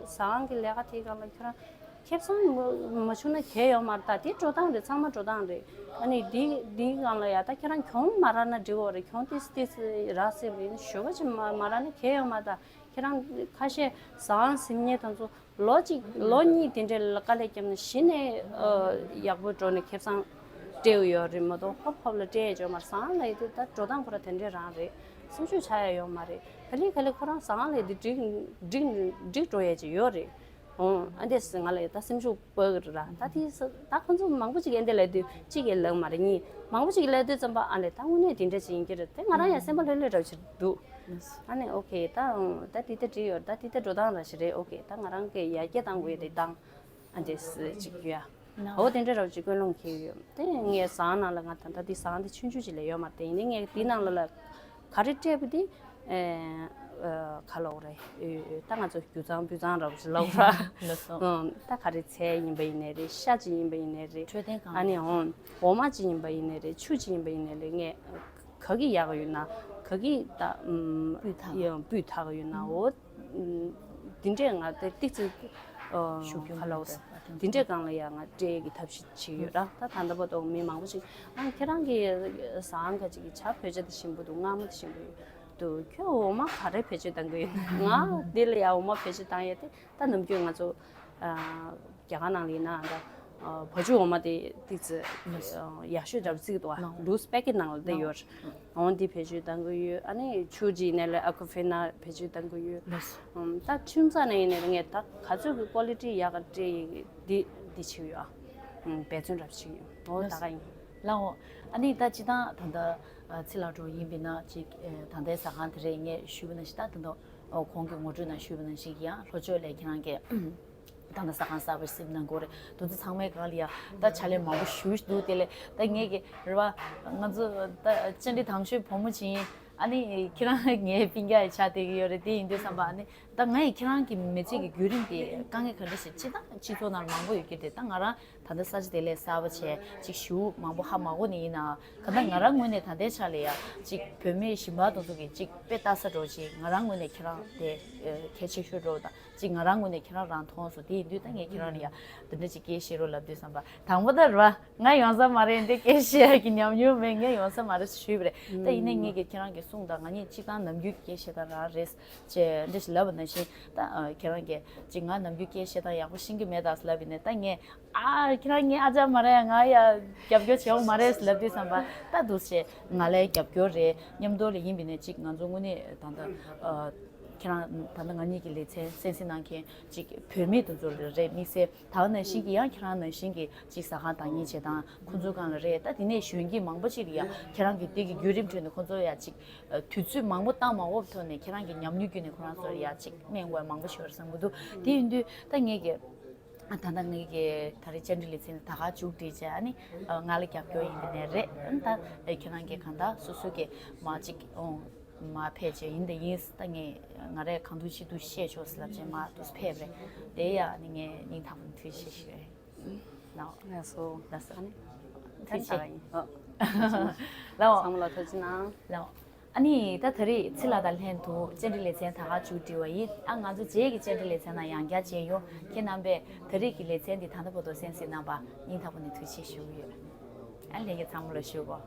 ཟ་ཁང་གི་ལས་ཀ་དེའི་སྒང་ལ་ཁྱེད་རང་ཁེ་བཟང་མ་བྱུང་ན་གལ་ཡོད་མ་རེད། ད་དེ་འགྲོ་སྟངས་རེད། ཚང་མ་འགྲོ་སྟངས་རེད། ཨ་ནི་འདི་འདིའི་སྒང་ལ་ཡ་ད་ཁྱེད་རང་གྱོང་མ་རག་ན་འགྲིག་གི་རེད། གྱོང་ཏིས་ཏིས་རག་སྲིད་པ་ཡིན། ཞོ་ག་ཅིག་མ་མ་རག་ན་གལ་ཡོད་མ་རེད། ད་ཁྱེད་རང་ཁ་ཤས་ཟ་ཁང་ཟིན་ཉེ་དང་ཚོ་ལོ་གཅིག་ལོ་གཉིས་དེ་འདྲའི་ལ་དཀའ་ལས་བརྒྱབ་ན་གཞི་ནས་ཨ་ཡག་པོ་འགྲོ་ནས་ཁེ་བཟང་སྤྲད་ཡོད་རེད་མ་གཏོགས་ཧོབ་ཧོབ་ལ་སྤྲད་ཡ་ཅིག་ཡོད་མ་རེད། ཟ་ཁང་ལ་ཡ་དེ་ད་འགྲོ་སྟངས་ཁོ་ར་དེ་འདྲའི་རང་རེད། སེམས་ཤུགས་ཆག་ཡ་ཡོད་མ་རེད། ག་ལེ་ག་ལེ་ཁོ་རང་ཟ་ཁང་ལ་ཡ་དེ་འགྲིག་འགྲིག་འགྲིག་འགྲོ་ཡ་ཅིག་ཡོད་རེད། ཨོ་ཨ་འདྲས་ང་ལ་ཡ་ད་སེམས་ཤུགས་སྤར་གི་རེད་ར། ད་དེ་ས་ད་ཁོ་ཚོ་མང་པོ་ཅིག་ཨ་འདྲས་ལབ་དུས་གཅིག་གིས་ལབ་མ་རེད། གཉིས་མང་པོ་ཅིག་ལབ་དུས་ཙམ་པ་ཨ་ལས་ད་དངོས་གནས་དེ་འདྲ་ཅིག་ཡིན་གྱི་རེད་དེ། ང་རང་ཡང་སེམས་པ་ལྷོད་ལྷོད་འདྲ་བོ་ཅིག་འདུག་ཨ་ནི་ཨོ་ཁེ་ད་ཨོ་ད་དེ་ལྟ་བྲིས་ཡོད། ད་དེ་ལྟ་འགྲོ་སྟངས་ར་ཞིག་རེད། ཨོ་ཁེ་ད་ང་རང་གི་ཡར་རྒྱས་གཏང་དགོས་ཡ་དེ་བཏང་། ཨ་འདྲས་ཅིག་ཡོད། ཨོ་དེ་འདྲ་ར་བོ་ཅིག་ཀུན་སློང་འཁྱེར་ཡོད་དེ། ངས་ཟ་ཁང་ནང་ལ་ང་ད་ལྟ་དེ་ཟ་ཁང་དེ་ཆུང་ཆུང་ཅིག་ལས་ཡོད་མ་རེད་དེ། ཡིན་ནའི་ངས་དེའི་ནང་ལ་ལ་ག་རེ་སྤྲད་པ་དེ། ཨེ་ཨ་ག་ལབ་དགོས་རེད། ཨེ་ད་ང་ཚོ་རྒྱུ་ཚང་སྤུས་གཙང་འདྲ་བོ་ཞིག་ལབ་དགོས་ར། ལགས་སོ། ཨང་། ད་ག་རེ་ཚལ་ཡིན་པ་ཡིན་ནའི་རེད། ཤ་ཅིག་ཡིན་པ་ཡིན་ནའི་རེད། འཕྲོད་བསྟེན་ཁང་ཨ་ནི་ཨང་འོ་མ་ཅིག་ཡིན་པ་ཡིན་ནའི་རེད། ཆུ་ཅིག་ཡིན་པ་ཡིན་ནའི་རེད། ངས་ག་གི་ཡག་ག་ཡོད་ན་ག་གི་ད་ཨམ་སྤུས་དག་ཡང་སྤུས་དག་ག་ཡོད་ན་འོ་འདི་འདྲས་ང་དེ་ཏིག་ཙི་ཨ་ཞུ་རྒྱུ་ག་ལབ་མེད་པ་འདི་འདྲས་སྒང་ལ་ཡང་ང་སྤྲད་ཀྱི་ཐབས་ཤེས་བྱེད་ཀྱི་ཡོད་ར། ད་ད་ལྟ་བར་དུ་མི་མང་པོ་ཞིག་ཨ་ཁྱེད་རང་གི་ཟ་ཁང་ག་ཅིག་གི་ཇ་བོད་ཇ་དེ་ཞིམ་པོ་འདུག་མངར་མོ་དེ་ཞིམ་པོ་འདུག་ཁྱོད་འོ་མ་ག་རེ་བེད་སྤྱོད་གཏང་གི་ཡོད་ན། ང་འདི་ལ་ཡང་འོ་མ་བེད་སྤྱོད་གཏང་ཡས་དེ་ད་ནམ་རྒྱུན་ང་ཚོ་ཨ་རྒྱ་གར་ནང་ལ་ཡིན་ན་ད་ཨ་བ་ཕྱུགས་འོ་མ་དེ་ཏིག་ཙི་ཨ་ཡག་ཤོས་འདྲ་པོ་བརྩི་གི་འདུག་ཨ། ལུས་པེ་ཀེཊ་ནང་ལ་དེ་ཡོད། འོ་འདི་བེད་སྤྱོད་གཏང་གི་ཡོད། ཨ་ནི་ཆུ་ཅིག་ཡིན་ནའི་ལས་ཨ་ཁུ་ཧྥེ་ན་བེད་སྤྱོད་གཏང་གི་ཡོད། ཨམ་ད་ཁྱིམ་ཚང་ནང་ཡིན་ནའི་ངས་ད་ག་ཚོད་ཀྱི་ཀོ་ལི་ཊི་ཡག་ག་སྤྲད་ཡིན་འདི་འདི་བྱེད་ཀྱི་ཡོད་ཨ། ཨམ་འབད་བརྩོན་རབ་བྱེད་ཀྱི་ཡོད། འོ་ད་ག་ཡིན། ལགས་འོ། ཨ་ནི་ད་སྤྱིར་བཏང་ད་ལྟ་ཨ་ཚེ་ལགས་འགྲོ་ཡིན་པས་ན་ཅིག་ཨ་ད་ལྟའི་ཟ་ཁང་དེ་རེད། ངས་ཞུས་པ་ནང་བཞིན་ད་ད་ལྟ་ཨོ་གོང་གི་ངོ་སྤྲོད་ནང་ཞུས་པ་ནང་བཞིན་ཡང་ལྷོ་ཕྱོགས་ལ་ཁྱེད་རང་གིས་ད་ལྟ་ཟ་ཁང་གསར་པ་ཞིག་གནང་དགོས་རེད། དེ་ཚོ་ཚང་མའི་སྒང་ལ་ཡ་ད་ཕྱག་ལས་མང་པོ་ཞེ་པོ་ཞིག་འདུག་དེ་ལས་ད་ངས་ཀྱི་རེད་བ། ང་ཚོ་ད་བཅར་འདྲི་དང་ཤོས་བུ་མོ་ཅིག་ཡིན། ཨ་ནི་ཁྱེད་རང་ངའི་སྤུན་ཀྱག་ཆགས་བསྡད་ཀྱི་ཡོད་རེད། དེ་ཡིན་དུས་ཙམ་པ་ཨ་ནི་ད་ང་ཡི་ཁྱེད་རང་གི་མི་ཚེ་གི་བརྒྱུད་རིམ་དེ་དཀའ་ངལ་ག་འདྲ་ཞིག་སྤྱིར་བཏང་སྤྱི་ཚོགས་ནང་ལ་མང་པོ་ཡོད་ཀྱི་རེད། ད་ང་རང་ད་ལྟ་ས་ཆ་དེ་ལས་གསར་པ་བྱས་ཅིག་ཞེ་པོ་མང་པོ་ཧ་མ་གོ་ནི་ཡིན་ནའང་ག་ད་ང་རང་ངོས་ནས་ད་ལྟའི་ཆ་ལ་ཡ་ཅིག་བུད་མེད་གཞན་པ་དེ་ཚོ་གི་ཅིག་དཔེ་ལྟ་ས་འདྲ་བོ་ཅིག་ང་རང་ངོས་ནས་ཁྱེད་རང་དེ་གལ་ཆེ་ཤོས་འདྲ་བོ་དང་། ཅིག་ང་རང་ངོས་ནས་ཁྱེད་རང་རང་མཐོང་སོང་། དེ་ཡིན་དུས་ད་ངས་ཁྱེད་རང་ལ་ཡ་འདི་འདྲ་ཅིག་སྐད་བཤད་རོགས་ལབ་དུས་ཙམ་པ་དང་པོ་ད་རེད་བ། ང་ཡོང་ས་མ་རེད། འདི་སྐད་བཤད་ཡ་གི་ཉམས་མྱོང་མེད། ངས་ཡོང་ས་མ་རེད་ཞུས་པ་རེད། ད་ཡིན་ནའི་ངས་ཀྱི་ཁྱེད་རང་གི་གསུང་དང་ང་གཉིས་གཅིག་དང་ནམ་རྒྱུན་གྱི་སྐད་བཤད་སྟངས་རང་རེད་ཅེས་འདྲ་ཞིག་ལབ་པ་ནང་བཞིན་ད་ཁྱེད་རང་གིས་ཅིག་ང་ནམ་རྒྱུན་སྐད་བཤད་སྟངས་ཡག་པོ་ཤེས་ཀྱི་མེད་ད་ལབ་ཡིན་ནའི་ད་ངས་ཨ་ཁྱེད་རང་ངའི་ཨ་ཅག་མ་རེད། ང་ཡ་རྒྱབ་སྐྱོར་བྱེད་འོང་མ་རེད་ལབ་དུས་ཙམ་པ་ད་འདུག་སེ་ང་ལ་རྒྱབ་སྐྱོར་རེད། མཉམ་དུ་ལ་ཡིན་པ་ཡིན་ནའི་ཅིག་ང་ཚོ་དངོས་གནས་ད་ལྟ་ཁྱེད་རང་ད་ལྟ་ང་གཉིས་ཀྱི་ལེ་ཚན་གསན་གཟིགས་གནང་མཁན་ཅིག་བུད་མེད་དེ་ཚོ་རེད། དམིགས་བསལ་ད་ག་ནང་བཞིན་གྱི་ཡང་ཁྱེད་རང་ནང་བཞིན་གྱི་ཅིག་ཟ་ཁང་བདག་གཉེར་བྱེད་སྟངས་ཁོང་ཚོའི་སྒང་ལ་རེད། ད་དེ་ནས་གཞོན་སྐྱེས་མང་པོ་ཅིག་ལ་ཡ་ཁྱེད་རང་གི་དེ་གི་བརྒྱུད་རིམ་ཁྲོད་ནས་ཁོང་ཚོ་ཡ་ཅིག་དུས་ཚོད་མང་པོ་བཏང་མ་འོངས་ཐོག་ནས་ཁྱེད་རང་གི་ཉམས་མྱོང་བརྒྱུད་ནས་ཁོ་རང་ཚོར་ཡ་ཅིག་སྨན་དགོས་མང་པོ་ཞིག་ཡོད་བསམ་གྱི་འདུག་དེ་ཡིན་དུས་ད་ངས་ཀྱི་ད་ལྟ་ངས་ཀྱི་ད་རེས་བཅར་འདྲི་ལེ་ཚན་ད་ག་མཇུག་སྒྲིལ་བྱས། ཨ་ནི་ང་ལ་རྒྱབ་སྐྱོར་ཡིན་པ་ནས་རེད། ཨ་ནི་ད་ཁྱེད་རང་གི་གང་ལྟར་སོ་སོ་གི་མ་ཅིག་ཨོང་མ་ཕེབས་བྱས་ཡིན་ད་ཡིན། ད་ངས་ང་རས་གང་ཐུབ་ཅི་ཐུབ་བཤད་ཆོག་ཟེར་ལབ་བྱས་མ་དུས་ཕེབས་རེད། དེ་ཡ་ཨ་ནི་ངས་སྙིང་ཐག་པ་ནས་ཐུགས་རྗེ་ཆེ་ཞུ་རེད། ལགས་སོ། ལགས་སོ། ཨ་ནི་ཐུགས་རྗེ་ཆེ། ལགས་འོ། ཚང་མ་ལ་ཐུགས་རྗེ་གནང་། ལགས་འོ། ཨ་ནི་ད་ད་རེས་ཚེ་ལགས་དང་ལྷན་དུ་བཅར་འདྲི་ལེ་ཚན་ད་ག་མཇུག་སྒྲིལ་བ་ཡིན། ཨ་ང་ཚོ་རྗེས་ཀྱི་བཅར་འདྲི་ལེ་ཚན་ནང་ཡང་བསྐྱར་མཇལ་ཡོང་། ཁྱེད་རྣམ་པས་ད་རེས་ཀྱི་ལེ་ཚན་འདི་ད་ལྟ་བར་དུ་གསན་གཟིགས་གནང་བ་སྙིང་ཐག་པ་ནས་ཐུགས་རྗེ་ཆེ་ཞུ་གི་ཡོད། ཨ་ལྷན་རྒྱས་ཚང་མ་ལ་ཞུ་གོ།